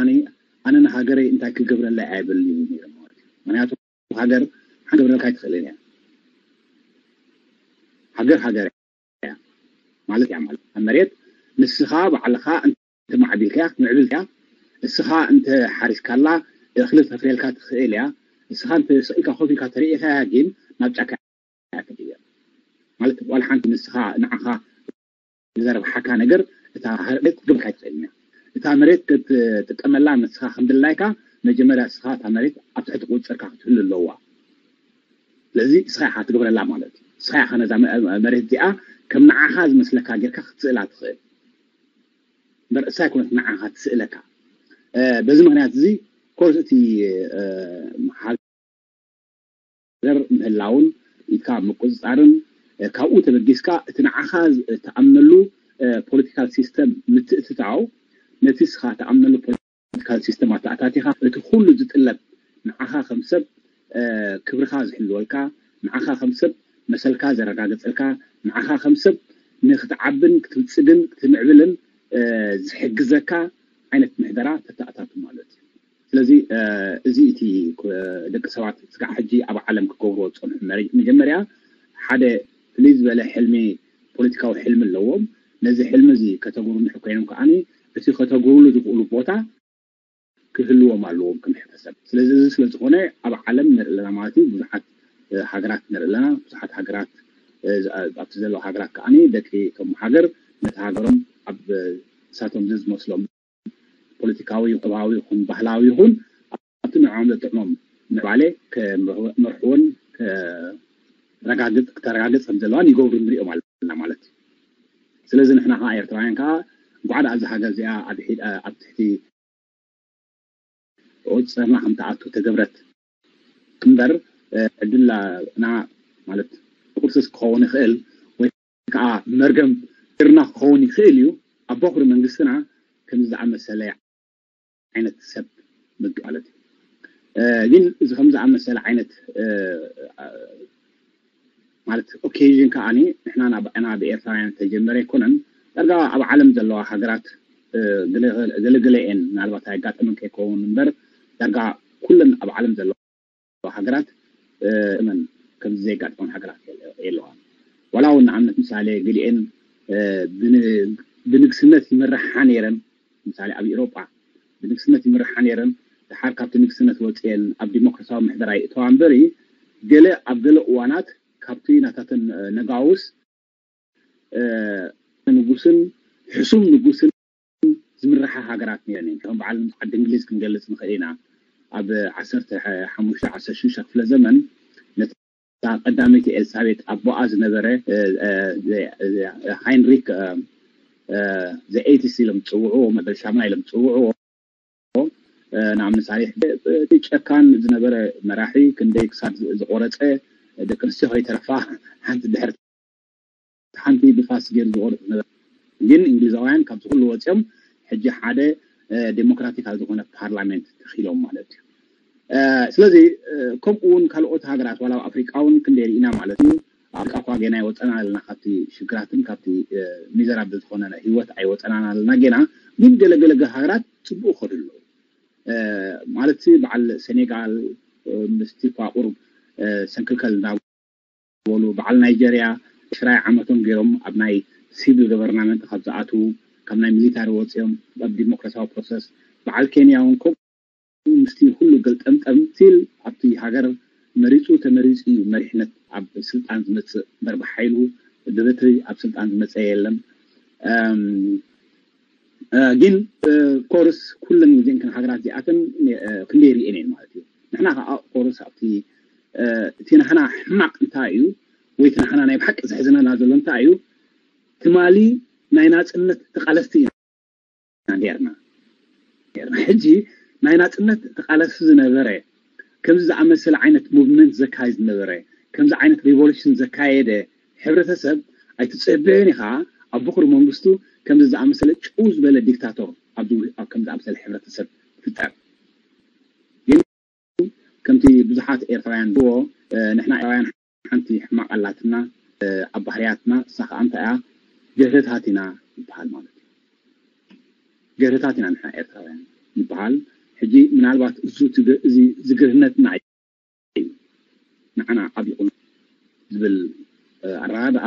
ኣነ ንሃገረይ እንታይ ክገብረለይ ኣይበል እዩ ነይሩ ማለት እዩ። ምክንያቱ ሃገር ሓንቲ ክገብረልካ ኣይትኽእልን እያ። ሃገር ሃገር እያ ማለት እያ ማለት ኣብ መሬት ንስኻ ባዕልኻ እንተማዕቢልካያ ክትምዕብል እያ። እስኻ እንተ ሓሪስካላ እኽሊ ተፍርየልካ ትኽእል እያ። እስኻ እንተ ስቕ ኢልካ ኮፍ ኢልካ ተርእኻያ ግን ናብ ጫካ እያ ትቕየር። ማለት ዋላ ሓንቲ ንስኻ ንዓኻ ዘረብሓካ ነገር እታ መሬት ክትገብረልካ ኣይትኽእልን እያ። እታ መሬት ክትጥቀመላ ንስኻ ከም ድላይካ መጀመርያ እስኻ እታ መሬት ኣብ ትሕቲ ቁፅፅርካ ክትህሉ ኣለዋ። ስለዚ እስኻ ኢኻ ትገብረላ ማለት እዩ። እስኻ ኢኻ ነዛ መ- መሬት እዚኣ ከም ንዓኻ ዝመስለካ ጌርካ ክትስእላ ትኽእል እምበር እሳ ኣይኮነት ንዓኻ ትስእለካ። በዚ ምክንያት እዚ ኮርስ እቲ ሃገር ምህላውን ኢድካ ምቁፅፃርን ካብኡ ተበጊስካ እቲ ንዓኻ ትኣምነሉ ፖለቲካል ሲስተም ምትእትታው ነቲ እስኻ ትኣምነሉ ፖለቲካል ሲስተም ኣተኣታቲኻ እቲ ኩሉ ዝጥለብ ንዓኻ ከም ሰብ ክብርኻ ዝሕልወልካ ንዓኻ ከም ሰብ መሰልካ ዘረጋግፀልካ ንዓኻ ከም ሰብ ንክትዓብን ክትብልፅግን ክትምዕብልን ዝሕግዘካ ዓይነት ምሕደራ ተተኣታቱ ማለት እዩ። ስለዚ እዚ እቲ ደቂ ሰባት ስጋዕ ሕጂ ኣብ ዓለም ክገብርዎ ዝፀንሑ መጀመርያ ሓደ ፍልይ ዝበለ ሕልሚ ፖለቲካዊ ሕልሚ ኣለዎም። ነዚ ሕልሚ እዚ ከተግብሩ እንድሕር ኮይኖም ከዓኒ እቲ ከተግብርሉ ዝኽእሉ ቦታ ክህልዎም ኣለዎም ከም ሕብረተሰብ። ስለዚ እዚ ስለ ዝኾነ ኣብ ዓለም ንርኢ ኣለና ማለት እዩ። ብዙሓት ሃገራት ንርኢ ኣለና። ብዙሓት ሃገራት ኣብቲ ዘለዋ ሃገራት ከዓኒ ደቂ እቶም ሃገር ነቲ ሃገሮም ኣብ እሳቶም ዝዝመስሎም ፖለቲካዊ፣ ቁጠባዊ ይኹን ባህላዊ ይኹን ኣብቲ ንዕኦም ዘጥዕሞም ምዕባለ ክመርሕዎን ክረጋግፅ ክተረጋግፅ ከም ዘለዋን ይገብሩ ንሪኦም ኣለና ማለት እዩ። ስለዚ ንሕና ከዓ ኤርትራውያን ከዓ እንኳዕ ደኣ ኣብዚ ሃገር እዚኣ ኣብ ትሕቲ ቁፅፅርና ከም ትኣቱ ተገብረት እምበር ዕድልና ማለት ቁርስስ ክኸውን ይኽእል ወይ ከዓ መርገም ርና ክኸውን ይኽእል እዩ። ኣብ በኹሪ መንግስትና ከምዚ ዝኣመሰለ ዓይነት ሰብ ምግብ ማለት እዩ። ግን እዚ ከም ዝኣመሰለ ዓይነት ማለት ኦኬዥን ከዓኒ ንሕና ናብ ብኤርትራውያን ተጀመረ ኣይኮነን። ዳርጋ ኣብ ዓለም ዘለዋ ሃገራት ገለገለ እየን ምናልባት ኣየጋጠመን ከይከውን እምበር ዳርጋ ኩለን ኣብ ዓለም ዘለዋ ሃገራት መን ከምዚ ዘይጋጥመን ሃገራት የለዋን። ዋላ እውን ንኣብነት ምሳሌ ገሊኤን ብንግስነት ይመርሓ ነይረን ምሳሌ ኣብ ኤሮጳ ብንግስነት ይምርሓ ነይረን። ድሓር ካብቲ ንግስነት ወፅኤን ኣብ ዲሞክራሲያዊ ምሕደራ ይእተዋ እምበሪ ገለ ኣብ ገለ እዋናት ካብቲ ናታተን ነጋውስ ንጉስን ሕሱም ንጉስን ዝምርሓ ሃገራት ነይረን እየን። ከም በዓል ዓዲ እንግሊዝ ክንገልፅ ንኽእል ኢና። ኣብ ዓሰርተ ሓሙሽተ ዓሰርተ ሽዱሽተ ክፍለ ዘመን ነቲ እታ ቀዳመይቲ ኤልሳቤጥ ኣቦኣ ዝነበረ ሃይንሪክ ዘኤይትስ ኢሎም ዝፅውዕዎ መበል ሻምና ኢሎም ዝፅውዕዎ ንኣብነት እቲ ጨካን ዝነበረ መራሒ ክንደይ ክሳድ ዝቆረፀ ደቂ ኣንስትዮ ከይተረፋ ሓንቲ ድሕር ሓንቲ ብፋስ ገይሩ ዝቆርፅ ነበረ። ግን እንግሊዛውያን ካብዚ ኩሉ ወፂኦም ሕጂ ሓደ ዴሞክራቲካል ዝኾነ ፓርላሜንት ተኺሎም ማለት እዩ። ስለዚ ከምኡ እውን ካልኦት ሃገራት ዋላ ኣብ ኣፍሪቃ እውን ክንደይ ርኢና ማለት እዩ። ኣፍሪቃ እኳ ጌና ኣይወፀናን ኣለና ካብቲ ሽግራትን ካብቲ ሚዘራብል ዝኾነ ህይወት ኣይወፀናን ኣለና ጌና። ግን ገለገለገ ሃገራት ፅቡቅ ይኸዱ ኣለዉ ማለት በዓል ሴኔጋል ምስቲ እኳ ቁሩብ ሰንክልከል እናበሉ በዓል ናይጀርያ ሽራይ ዓመቶም ገይሮም ኣብ ናይ ሲቪል ገቨርናመንት ካብ ዝኣትዉ ካብ ናይ ሚሊታሪ ወፂኦም ኣብ ዲሞክራሲያዊ ፕሮሰስ በዓል ኬንያ እውን ከምኡ ምስቲ ኩሉ ገልጠምጠም ሲል ኣብቲ ሃገር መሪፁ ተመሪፁ እዩ መሪሕነት ኣብ ስልጣን ዝመፅእ እምበር ብሓይሉ ብበትሪ ኣብ ስልጣን ዝመፀ የለን። ግን ኮርስ ኩለን ግዜን ክን ሃገራት እዚኣተን ክንደይ ርኤን እየን ማለት እዩ። ንሕና ከዓ ኮርስ ኣብቲ እቲ ናህና ሕማቅ እንታይ እዩ ወይ እቲ ናህና ናይ ብሓቂ ዘሕዝነና ዘሎ እንታይ እዩ? ትማሊ ናይ ናፅነት ተቃለስቲ ኢና ነርና ነርና ሕጂ ናይ ናፅነት ተቃለሲ ዝነበረ ከምዚ ዝኣመሰለ ዓይነት ሙቭመንት ዘካይድ ዝነበረ፣ ከምዚ ዓይነት ሪቮሉሽን ዘካየደ ሕብረተሰብ ኣይትጸበዮን ኢኻ። ኣብ በኹሪ መንግስቱ ከምዚ ዝኣመሰለ ጭው ዝበለ ዲክታቶር ኣብ ከምዚ ዝኣመሰለ ሕብረተሰብ ፍጠር። ግን ከምቲ ብዙሓት ኤርትራውያን ዝብልዎ፣ ንሕና ኤርትራውያን ሓንቲ ሕማቕ ኣላትና፣ ኣብ ባህርያትና። እሳ ከዓ እንታይ እያ? ገርህታት ኢና ይበሃል ማለት እዩ። ገርህታት ኢና ንሕና ኤርትራውያን ይበሃል። ሕጂ ምናልባት እዙ ትግ- እዚ ዝግርህነትና እዩ ንዓና ዓብይኹም ዝብል ኣረዳድኣ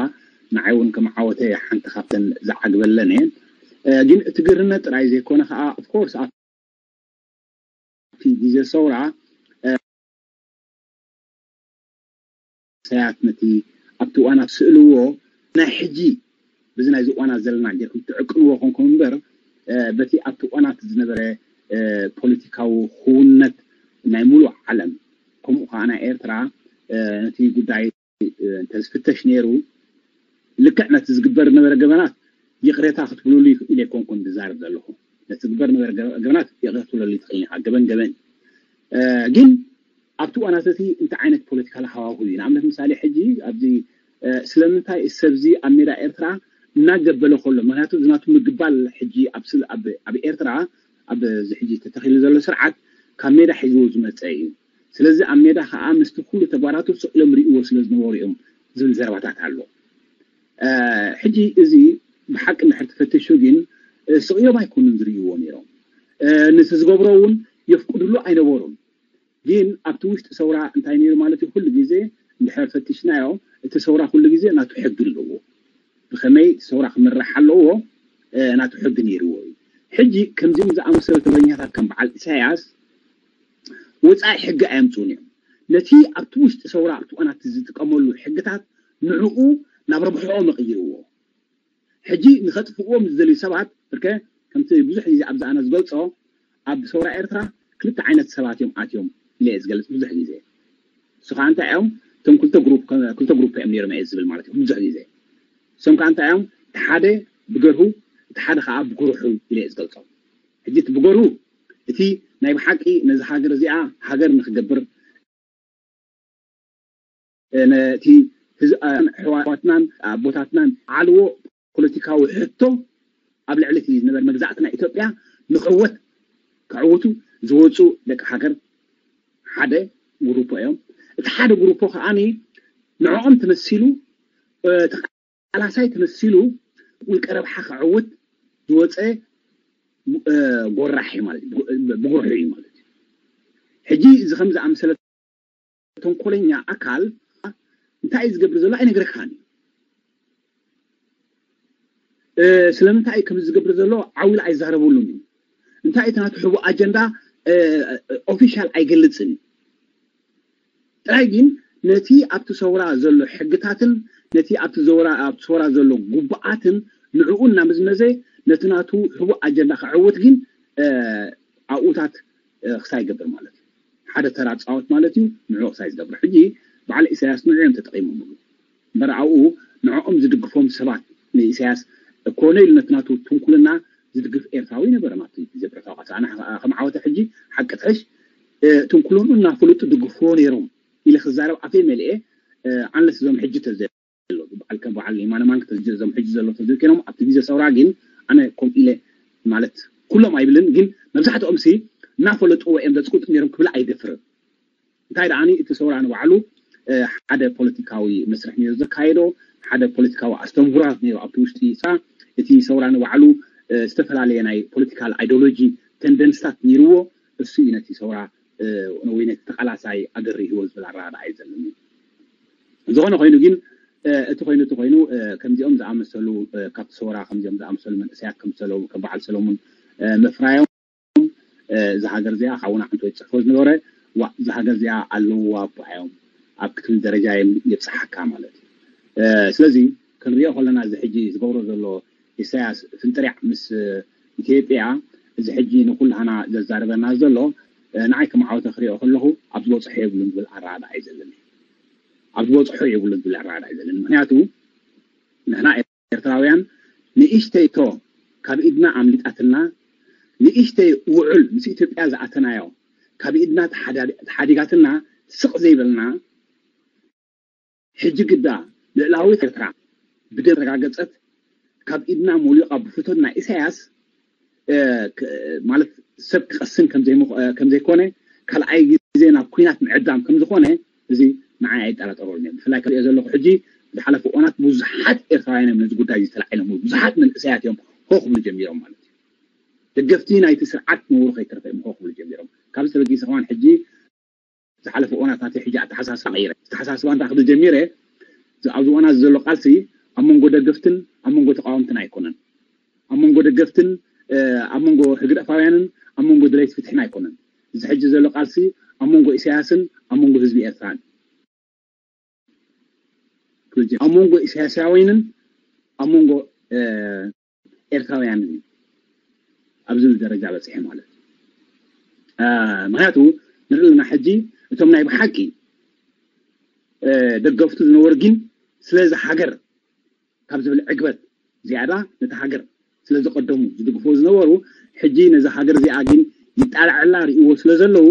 ንዓይ እውን ከም ዓወተ ሓንቲ ካብተን ዝዓግበለን እየን። ግን እቲ ግርህነት ጥራይ ዘይኮነ ከዓ ኦፍኮርስ ኣብቲ ግዜ ሰውራ ኢሳያስ ነቲ ኣብቲ እዋናት ስእልዎ ናይ ሕጂ በዚ ናይዚ እዋናት ዘለና ጌርኩም ትዕቅንዎ ኮንኩም እምበር በቲ ኣብቲ እዋናት ዝነበረ ፖለቲካዊ ክውነት ናይ ሙሉእ ዓለም ከምኡ ከዓ ናይ ኤርትራ ነቲ ጉዳይ እንተዝፍተሽ ነይሩ ልክዕ ነቲ ዝግበር ነበረ ገበናት ይቕሬታ ክትብሉሉ ይኽእል ኣይኮንኩን ዝዛረብ ዘለኹ። ነቲ ዝግበር ነበረ ገበናት ይቕሬታ ክትብለሉ ትኽእል ኢኻ። ገበን ገበን ግን ኣብቲ እዋናት እቲ እንታይ ዓይነት ፖለቲካል ሃዋሁ እዩ? ንኣብነት ምሳሌ ሕጂ ኣብዚ ስለምንታይ ሰብዚ ኣብ ሜዳ ኤርትራ እናገበለ ከሎ ምክንያቱ ዝናቱ ምግባል ሕጂ ኣብ ኤርትራ ኣብዚ ሕጂ ተተኺሉ ዘሎ ስርዓት ካብ ሜዳ ሒዝዎ ዝመፀ እዩ። ስለዚ ኣብ ሜዳ ከዓ ምስቲ ኩሉ ተግባራቱ ስቕ ኢሎም ርእይዎ ስለ ዝነበሩ እዮም ዝብል ዘረባታት ኣሎ። ሕጂ እዚ ብሓቂ እንድሕር ተፈቲሹ ግን ስቕ ኢሎም ኣይኮኑን ዝርእይዎ ነይሮም። ነቲ ዝገብሮ እውን የፍቅድሉ ኣይነበሩን። ግን ኣብቲ ውሽጢ ሰውራ እንታይ ነይሩ ማለት እዩ? ኩሉ ግዜ እንድሕር ፈቲሽናዮ እቲ ሰውራ ኩሉ ግዜ ናቱ ሕጊ ኣለዎ። ብኸመይ ሰውራ ክምራሕ ኣለዎ ናቱ ሕጊ ነይርዎ እዩ። ሕጂ ከምዚኦም ዝኣመሰሉ ተበኛታት ከም በዓል ኢሳያስ ወፃኢ ሕጊ ኣየምፅኡን እዮም። ነቲ ኣብቲ ውሽጢ ሰውራ ኣብቲ እዋናት ዝጥቀመሉ ሕግታት ንዕኡ ናብ ረብሕኦም ኣቕይርዎ። ሕጂ ንኸጥፍእዎም ዝደልዩ ሰባት ብርከ ከምቲ ብዙሕ ግዜ ኣብዚ ኣነ ዝገልፆ ኣብ ሰውራ ኤርትራ ክልተ ዓይነት ሰባት እዮም ኣትዮም ኢለ እየ ዝገልፅ ብዙሕ ግዜ። እሱ ከዓ እንታይ እዮም? እቶም ክልተ ግሩፕ ክልተ ግሩፕ እዮም ነይሮም እየ ዝብል ማለት እዩ ብዙሕ ግዜ። እሶም ከዓ እንታይ እዮም? እቲ ሓደ ብገርሁ እቲ ሓደ ከዓ ብጉርሑ ኢለ እየ ዝገልፆም። ሕጂ እቲ ብገርሁ እቲ ናይ ብሓቂ ነዚ ሃገር እዚኣ ሃገር ንክገብር ነቲ ኣሕዋትናን ኣቦታትናን ዓልዎ ፖለቲካዊ ሕቶ ኣብ ልዕሊ እቲ ዝነበረ መግዛእትና ኢትዮጵያ ንክዕወት ክዕውቱ ዝወፁ ደቂ ሃገር ሓደ ግሩፖ እዮም። እቲ ሓደ ግሩፖ ከዓኒ ንዕኦም ተመሲሉ ተቃላሳይ ተመሲሉ ውልቀ ረብሓ ክዕውት ዝወፀ ጎራሕ እዩ ማለት እዩ። ብጉርሑ እዩ ማለት እዩ። ሕጂ እዚ ከም ዝኣመሰለ ተንኮለኛ ኣካል እንታይ እዩ ዝገብር ዘሎ ኣይነግረካን እዩ። ስለምንታይ እዩ ከም ዝገብር ዘሎ ዓው ኢሉ ኣይዛረበሉን እዩ። እንታይ እቲ ናቱ ሕቡእ ኣጀንዳ ኦፊሻል ኣይገልፅን እዩ። ጥራይ ግን ነቲ ኣብቲ ሰውራ ዘሎ ሕግታትን ነቲ ኣብቲ ዘውራ ኣብቲ ሰውራ ዘሎ ጉቡኣትን ንዕኡ እናመዝመዘ ነቲ ናቱ ሕቡእ ኣጀንዳ ክዕውት ግን ኣብኡታት ክሳይ ይገብር ማለት እዩ። ሓደ ተራ ፃወት ማለት እዩ። ንዕኡ ክሳይ ዝገብር ሕጂ በዓል ኢሳያስ ንዕኡ እዮም ተጠቂሞምሉ እምበር ኣብኡ ንዕኦም ዝድግፎም ሰባት ንኢሳያስ ኮነ ኢሉ ነቲ ናቱ ትንኩልና ዝድግፍ ኤርትራዊ ነበረ ኣብቲ ግዜ ብረታዊ ቃልሲ። ኣነ ከም ዓወተ ሕጂ ሓቂ ትሕሽ ትንኩሎምኡ እናፈለጡ ድግፍዎ ነይሮም ኢለ ክዛረብ ኣፈይ መሊኤ። ኣንለስ እዞም ሕጂ ተዘ በዓል ከም በዓል የማነ ማንክ ተዘ እዞም ሕጂ ዘሎ ተዘኪሮም ኣብቲ ግዜ ሰውራ ግን ኣነ ከም ኢለ ማለት ኩሎም ኣይብልን ግን መብዛሕትኦም ሲ እናፈለጥዎ እዮም ዘፅቁጡ ነይሮም ክብል ኣይደፍርን። እንታይ ደኣኒ እቲ ሰውራ ንባዕሉ ሓደ ፖለቲካዊ መስርሕ ነይሩ ዘካየዶ ሓደ ፖለቲካዊ ኣስተምህሮታት ነይሩ ኣብቲ ውሽጢ ሳ እቲ ሰውራ ንባዕሉ ዝተፈላለየ ናይ ፖለቲካል ኣይዲዮሎጂ ተንደንስታት ነይርዎ። እሱ እዩ ነቲ ሰውራ ወይ ነቲ ተቃላሳይ ኣገሪህዎ ዝብል ኣረዳድኣ እዩ ዘለኒ። ዝኾነ ኮይኑ ግን እቲ ኮይኑ እቲ ኮይኑ ከምዚኦም ዝኣመሰሉ ካብቲ ሰውራ ከምዚኦም ዝኣመሰሉ መንእሰያት ከም በዓል ሰለሙን ምፍራዮም እዛ ሃገር እዚኣ ሓውና ዓንቶ ይፅሕፎ ዝነበረ ዋ እዛ ሃገር እዚኣ ኣለውዋ ኣቦሓዮም ኣብ ክትብል ደረጃ የብፅሓካ ማለት እዩ። ስለዚ ክንሪኦ ከለና እዚ ሕጂ ዝገብሮ ዘሎ ኢሳያስ ፍንጥሪዕ ምስ ኢትዮጵያ እዚ ሕጂ ንኩላህና ዘዛርበና ዘሎ ንዓይ ከም ዓወተ ክሪኦ ከለኹ ኣብ ዝበፅሖ የብሉን ዝብል ኣረዳድኣ እዩ ዘለኒ። ኣብ ዝበፅሖ የብሉን ዝብል ኣረዳድኣ እዩ ዘለኒ። ምክንያቱ ንሕና ኤርትራውያን ንእሽተይ ቶ ካብ ኢድና ኣምሊጣትና ንእሽተይ ውዑል ምስ ኢትዮጵያ ዝኣተናዮ ካብ ኢድና ተሓዲጋትና ስቕ ዘይበልና፣ ሕጂ ግዳ ልዕላዊት ኤርትራ ብደም ተረጋገጸት፣ ካብ ኢድና መሊቓ ብፍቶት ናይ ኢሳያስ ማለት ሰብ ክቐስን ከምዘይኮነ፣ ካልኣይ ግዜ ናብ ኩናት ምዕዳም ከምዝኾነ፣ እዚ ንዓይ ኣይጠራጠረሉን እየ። ብፍላይ ከሪኦ ዘለኹ ሕጂ ዝሓለፉ እዋናት ብዙሓት ኤርትራውያን እዮም ነዚ ጉዳይ እዚ ተላዒሎም፣ ብዙሓት መንእሰያት እዮም ሆ ክብሉ ጀሚሮም ማለት እዩ። ደገፍቲ ናይቲ ስርዓት ነበሩ ከይተረፈ እዮም ሆ ክብሉ ጀሚሮም። ካብዚ ተበጊሰ ከማን ሕጂ ዝሓለፈ እዋናት ናተይ ሕጂ ኣተሓሳስባ ቀይረ። ኣተሓሳስባ እንታይ ክብል ጀሚረ? ኣብዚ እዋናት ዘሎ ቃልሲ ኣብ መንጎ ደገፍትን ኣብ መንጎ ተቃወምትን ኣይኮነን። ኣብ መንጎ ደገፍትን ኣብ መንጎ ህግደፋውያንን ኣብ መንጎ ደለይቲ ፍትሕን ኣይኮነን። እዚ ሕጂ ዘሎ ቃልሲ ኣብ መንጎ ኢሳያስን ኣብ መንጎ ህዝቢ ኤርትራን፣ ኣብ መንጎ ኢሳያሳውያንን ኣብ መንጎ ኤርትራውያንን እዩ ኣብ ዝብል ደረጃ በፂሐ ማለት እዩ። ምክንያቱ ንርኢ ኣለና ሕጂ እቶም ናይ ብሓቂ ደገፍቱ ዝነበሩ ግን ስለዚ ሃገር ካብ ዝብል ዕግበት ዝያዳ ነቲ ሃገር ስለ ዝቀደሙ ዝድግፍዎ ዝነበሩ፣ ሕጂ ነዚ ሃገር እዚኣ ግን ይጣልዐላ ርእይዎ ስለ ዘለዉ፣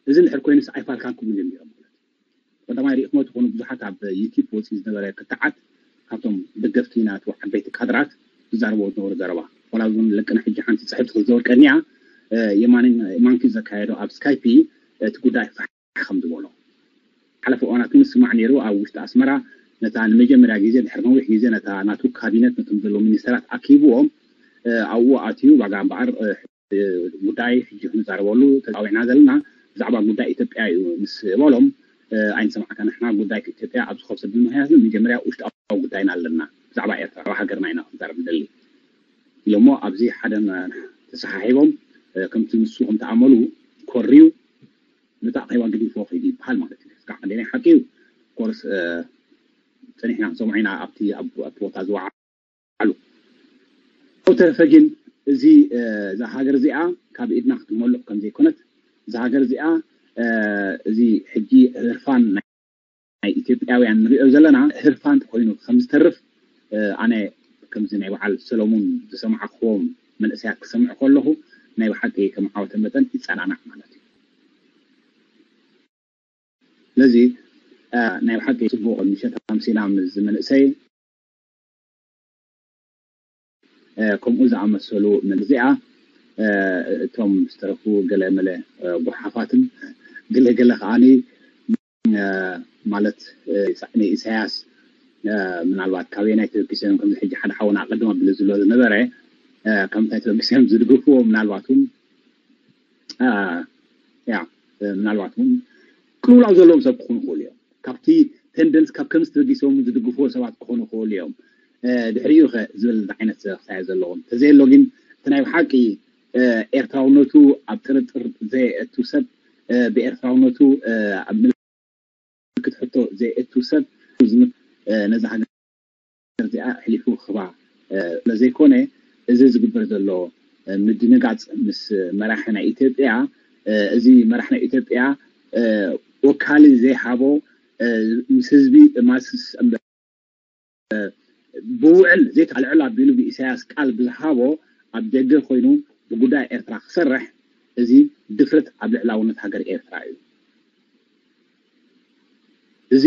እዚ እንድሕር ኮይኑስ ኣይፋልካን ክብሉ ጀሚሮም ማለት እዩ። ቀዳማይ ርኢኹሞ ትኾኑ ብዙሓት ኣብ ዩቲዩብ ወፂኡ ዝነበረ ክትዓት ካብቶም ደገፍቲ ናቱ ዓበይቲ ካድራት ዝዛረብዎ ዝነበሩ ዘረባ፣ ዋላ እውን ለቅነ ሕጂ ሓንቲ ፅሕፍቲ ክትዘወር ቀኒያ የማንኪ ዘካየዶ ኣብ ስካይፒ እቲ ጉዳይ ፋሕ ከም ዝበሎ ሓለፈ እዋናት እውን ዝስማዕ ነይሩ። ኣብ ውሽጢ ኣስመራ ነታ ንመጀመርያ ግዜ ድሕሪ ነዊሕ ግዜ ነታ ናቱ ካቢነት ነቶም ዘለዉ ሚኒስተራት ኣኪብዎም ኣብኡ ኣትዩ ባጋ እምበኣር ጉዳይ ሕጂ ክንዛረበሉ ተፃዊዕና ዘለና ብዛዕባ ጉዳይ ኢትዮጵያ እዩ ምስ በሎም ኣይንሰማዕካ ንሕና ጉዳይ ኢትዮጵያ ኣብ ዝኸብሰሉ ምክንያት መጀመርያ ውሽጣዊ ጉዳይና ኣለና ብዛዕባ ኤርትራ ሃገርና ኢና ክንዛረብ ንደሊ ኢሎሞ ኣብዚ ሓደ ተሰሓሒቦም ከምቲ ንሱ ከምተኣመሉ ኮርዩ ነታ ኣኼባ ገዲፎ ከይዱ ይበሃል ማለት እዩ። እስካዕ ክንደይ ናይ ሓቂ እዩ ኮርስ ፀኒሕና ክንሰምዖ ኢና ኣብቲ ኣብቲ ቦታ ዝወዓሉ። ብተረፈ ግን እዚ እዛ ሃገር እዚኣ ካብ ኢድና ክትመልቕ ከም ዘይኮነት እዛ ሃገር እዚኣ እዚ ሕጂ ህርፋን ናይ ኢትዮጵያውያን ንሪኦ ዘለና ህርፋን ኮይኑ ከም ዝተርፍ ኣነ ከምዚ ናይ በዓል ሰሎሙን ዝሰማዕክዎም መንእሰያት ክሰምዕ ከለኹ ናይ ብሓቂ ከም ዓወተ መጠን ይጸናናዕ ማለት እዩ። ስለዚ ናይ ብሓቂ ጽቡቕ ምሸት ኣምሲና ምስ መንእሰይ ከምኡ ዝኣመሰሉ እዚኣ እቶም ዝተረፉ ገለ መለ ጉሓፋትን ገለ ገለ ከዓኒ ማለት ንኢሳያስ ምናልባት ካበየናይ ተበጊሶም ከምዚ ሕጂ ሓደ ሓውና ኣቀድም ኣቢሉ ዝብሎ ዝነበረ ካብ ምንታይ ተበጊሶም ዝድግፍዎ ምናልባት እውን ያ ምናልባት እውን ቅልውላው ዘለዎም ሰብ ክኾኑ ይኽእሉ እዮም። ካብቲ ቴንደንስ ካብ ከምዚ ተበጊሶም ዝድግፍዎ ሰባት ክኾኑ ይኽእሉ እዮም። ድሕሪኡ ከ ዝብል ዓይነት ክሳየ ዘለዎም ተዘየሎ ግን እቲ ናይ ብሓቂ ኤርትራውነቱ ኣብ ጥርጥር ዘየእቱ ሰብ ብኤርትራውነቱ ኣብ ምልክት ሕቶ ዘየእቱ ሰብ ነዚ ሃገር እዚኣ ኣሕሊፉ ክህባ ስለዘይኮነ እዚ ዝግበር ዘሎ ምድንጋፅ ምስ መራሒ ናይ ኢትዮጵያ እዚ መራሕ ናይ ኢትዮጵያ ወካሊ ዘይሃቦ ምስ ህዝቢ ማስስ ብውዕል ዘይተልዕል ኣቢሉ ብኢሳያስ ቃል ብዝሃቦ ኣብ ደገ ኮይኑ ብጉዳይ ኤርትራ ክሰርሕ እዚ ድፍረት ኣብ ልዕላውነት ሃገር ኤርትራ እዩ። እዚ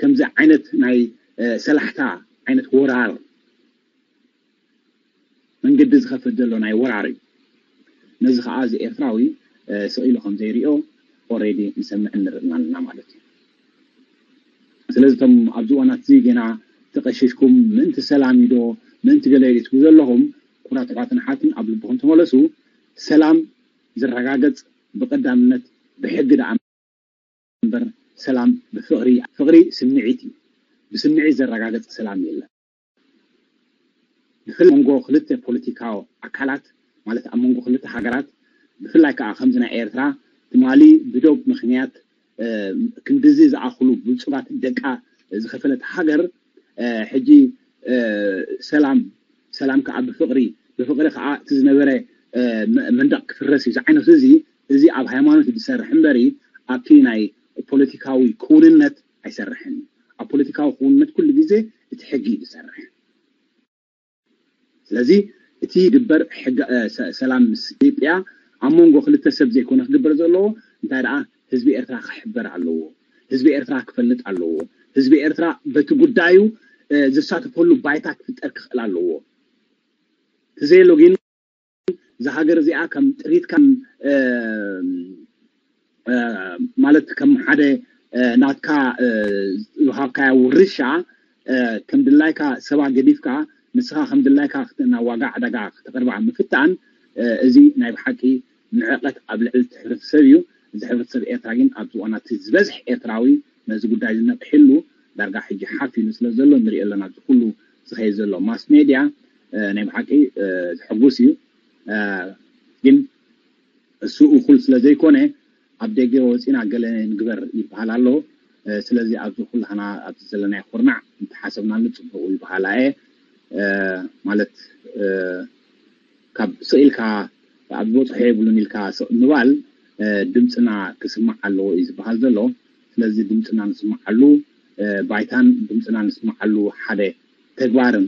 ከምዚ ዓይነት ናይ ሰላሕታ ዓይነት ወራር መንገዲ ዝኸፍት ዘሎ ናይ ወራር እዩ። ነዚ ከዓ እዚ ኤርትራዊ ስቕ ኢሉ ከም ዘይሪኦ ኦሬዲ ንሰምዕን ንርእን ኣለና ማለት እዩ። ስለዚ እቶም ኣብዚ እዋናት እዚ ገና ተቐሽሽኩም ምእንቲ ሰላም እዩ ዶ ምእንቲ ገለ ኢሉ ትብሉ ዘለኹም ኩራት ኣሕዋትን ኣሓትን ኣብ ልብኹም ተመለሱ። ሰላም ዝረጋገፅ ብቐዳምነት ብሕጊ ደኣ እምበር ሰላም ብፍቕሪ ፍቕሪ ስምዒት እዩ። ብስምዒት ዘረጋገፅ ሰላም የለን። ብፍላይ መንጎ ክልተ ፖለቲካዊ ኣካላት ማለት ኣብ መንጎ ክልተ ሃገራት ብፍላይ ከዓ ከምዚ ናይ ኤርትራ ትማሊ ብዶብ ምክንያት ክንድዚ ዝኣኽሉ ብልፁጋት ደቃ ዝኸፈለት ሃገር ሕጂ ሰላም ሰላም ከዓ ብፍቕሪ ብፍቕሪ ከዓ እቲ ዝነበረ መንደቕ ክፍረስ እዩ ዝዓይነቱ እዚ እዚ ኣብ ሃይማኖት ዝሰርሕ እምበሪ ኣብቲ ናይ ፖለቲካዊ ክውንነት ኣይሰርሕን እዩ። ኣብ ፖለቲካዊ ክውንነት ኩሉ ግዜ እቲ ሕጊ እዩ ዝሰርሕ። ስለዚ እቲ ግበር ሰላም ምስ ኢትዮጵያ ኣብ መንጎ ክልተ ሰብ ዘይኮነ ክግበር ዘለዎ እንታይ ደኣ ህዝቢ ኤርትራ ክሕበር ኣለዎ። ህዝቢ ኤርትራ ክፈልጥ ኣለዎ። ህዝቢ ኤርትራ በቲ ጉዳዩ ዝሳተፈሉ ባይታ ክፍጠር ክኽእል ኣለዎ። ተዘየሎ ግን እዛ ሃገር እዚኣ ከም ጥሪት ከም ማለት ከም ሓደ ናትካ ዝሃብካያ ውርሻ ከም ድላይካ ሰባ ገዲፍካ ንስኻ ከም ድላይካ ናብ ዋጋ ዕዳጋ ክተቅርባ ምፍታን እዚ ናይ ብሓቂ ንዕቀት ኣብ ልዕሊ እቲ ሕብረተሰብ እዩ። እዚ ሕብረተሰብ ኤርትራ ግን ኣብዚ እዋናት ዝበዝሕ ኤርትራዊ ነዚ ጉዳይ ዝነቅሕሉ ዳርጋ ሕጂ ሓፍ ኢሉ ስለ ዘሎ ንሪኦ ኣለና። ኣብዚ ኩሉ ዝኸይድ ዘሎ ማስ ሜድያ ናይ ብሓቂ ዝሕጉስ እዩ። ግን እሱ እኹል ስለ ዘይኮነ ኣብ ደገ ወፂና ገለ ንግበር ይበሃል ኣሎ። ስለዚ ኣብዚ ኩላህና ኣብዚ ዘለናዮ ኩርናዕ እንተሓሰብናሉ ፅቡቅ ይበሃል ኣየ ማለት ካብ ስቕ ኢልካ ኣብ ዝበፅሖ የብሉን ኢልካ ስቕ ምባል ድምፅና ክስማዕ ኣለዎ እዩ ዝበሃል ዘሎ። ስለዚ ድምፅና ንስማዓሉ ባይታን ድምፅና ንስማዓሉ ሓደ ተግባርን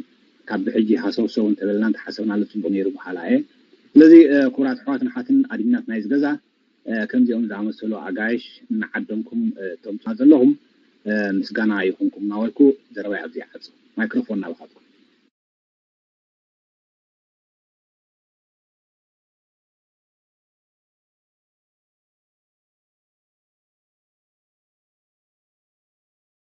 ካብ ብሕጂ ሃሰውሰው እንተበልና እንተሓሰብናሉ ፅቡቅ ነይሩ በሃላ እየ። ስለዚ ክቡራት ኣሕዋትን ኣሓትን ኣድሚናት ናይዚ ገዛ ከምዚኦም ዝኣመሰሉ ኣጋይሽ እናዓደምኩም እቶም ዘለኹም ምስጋና ይኹንኩም እናበልኩ ዘረባይ ኣብዚ ይዓጽ። ማይክሮፎን ናባኻትኩም።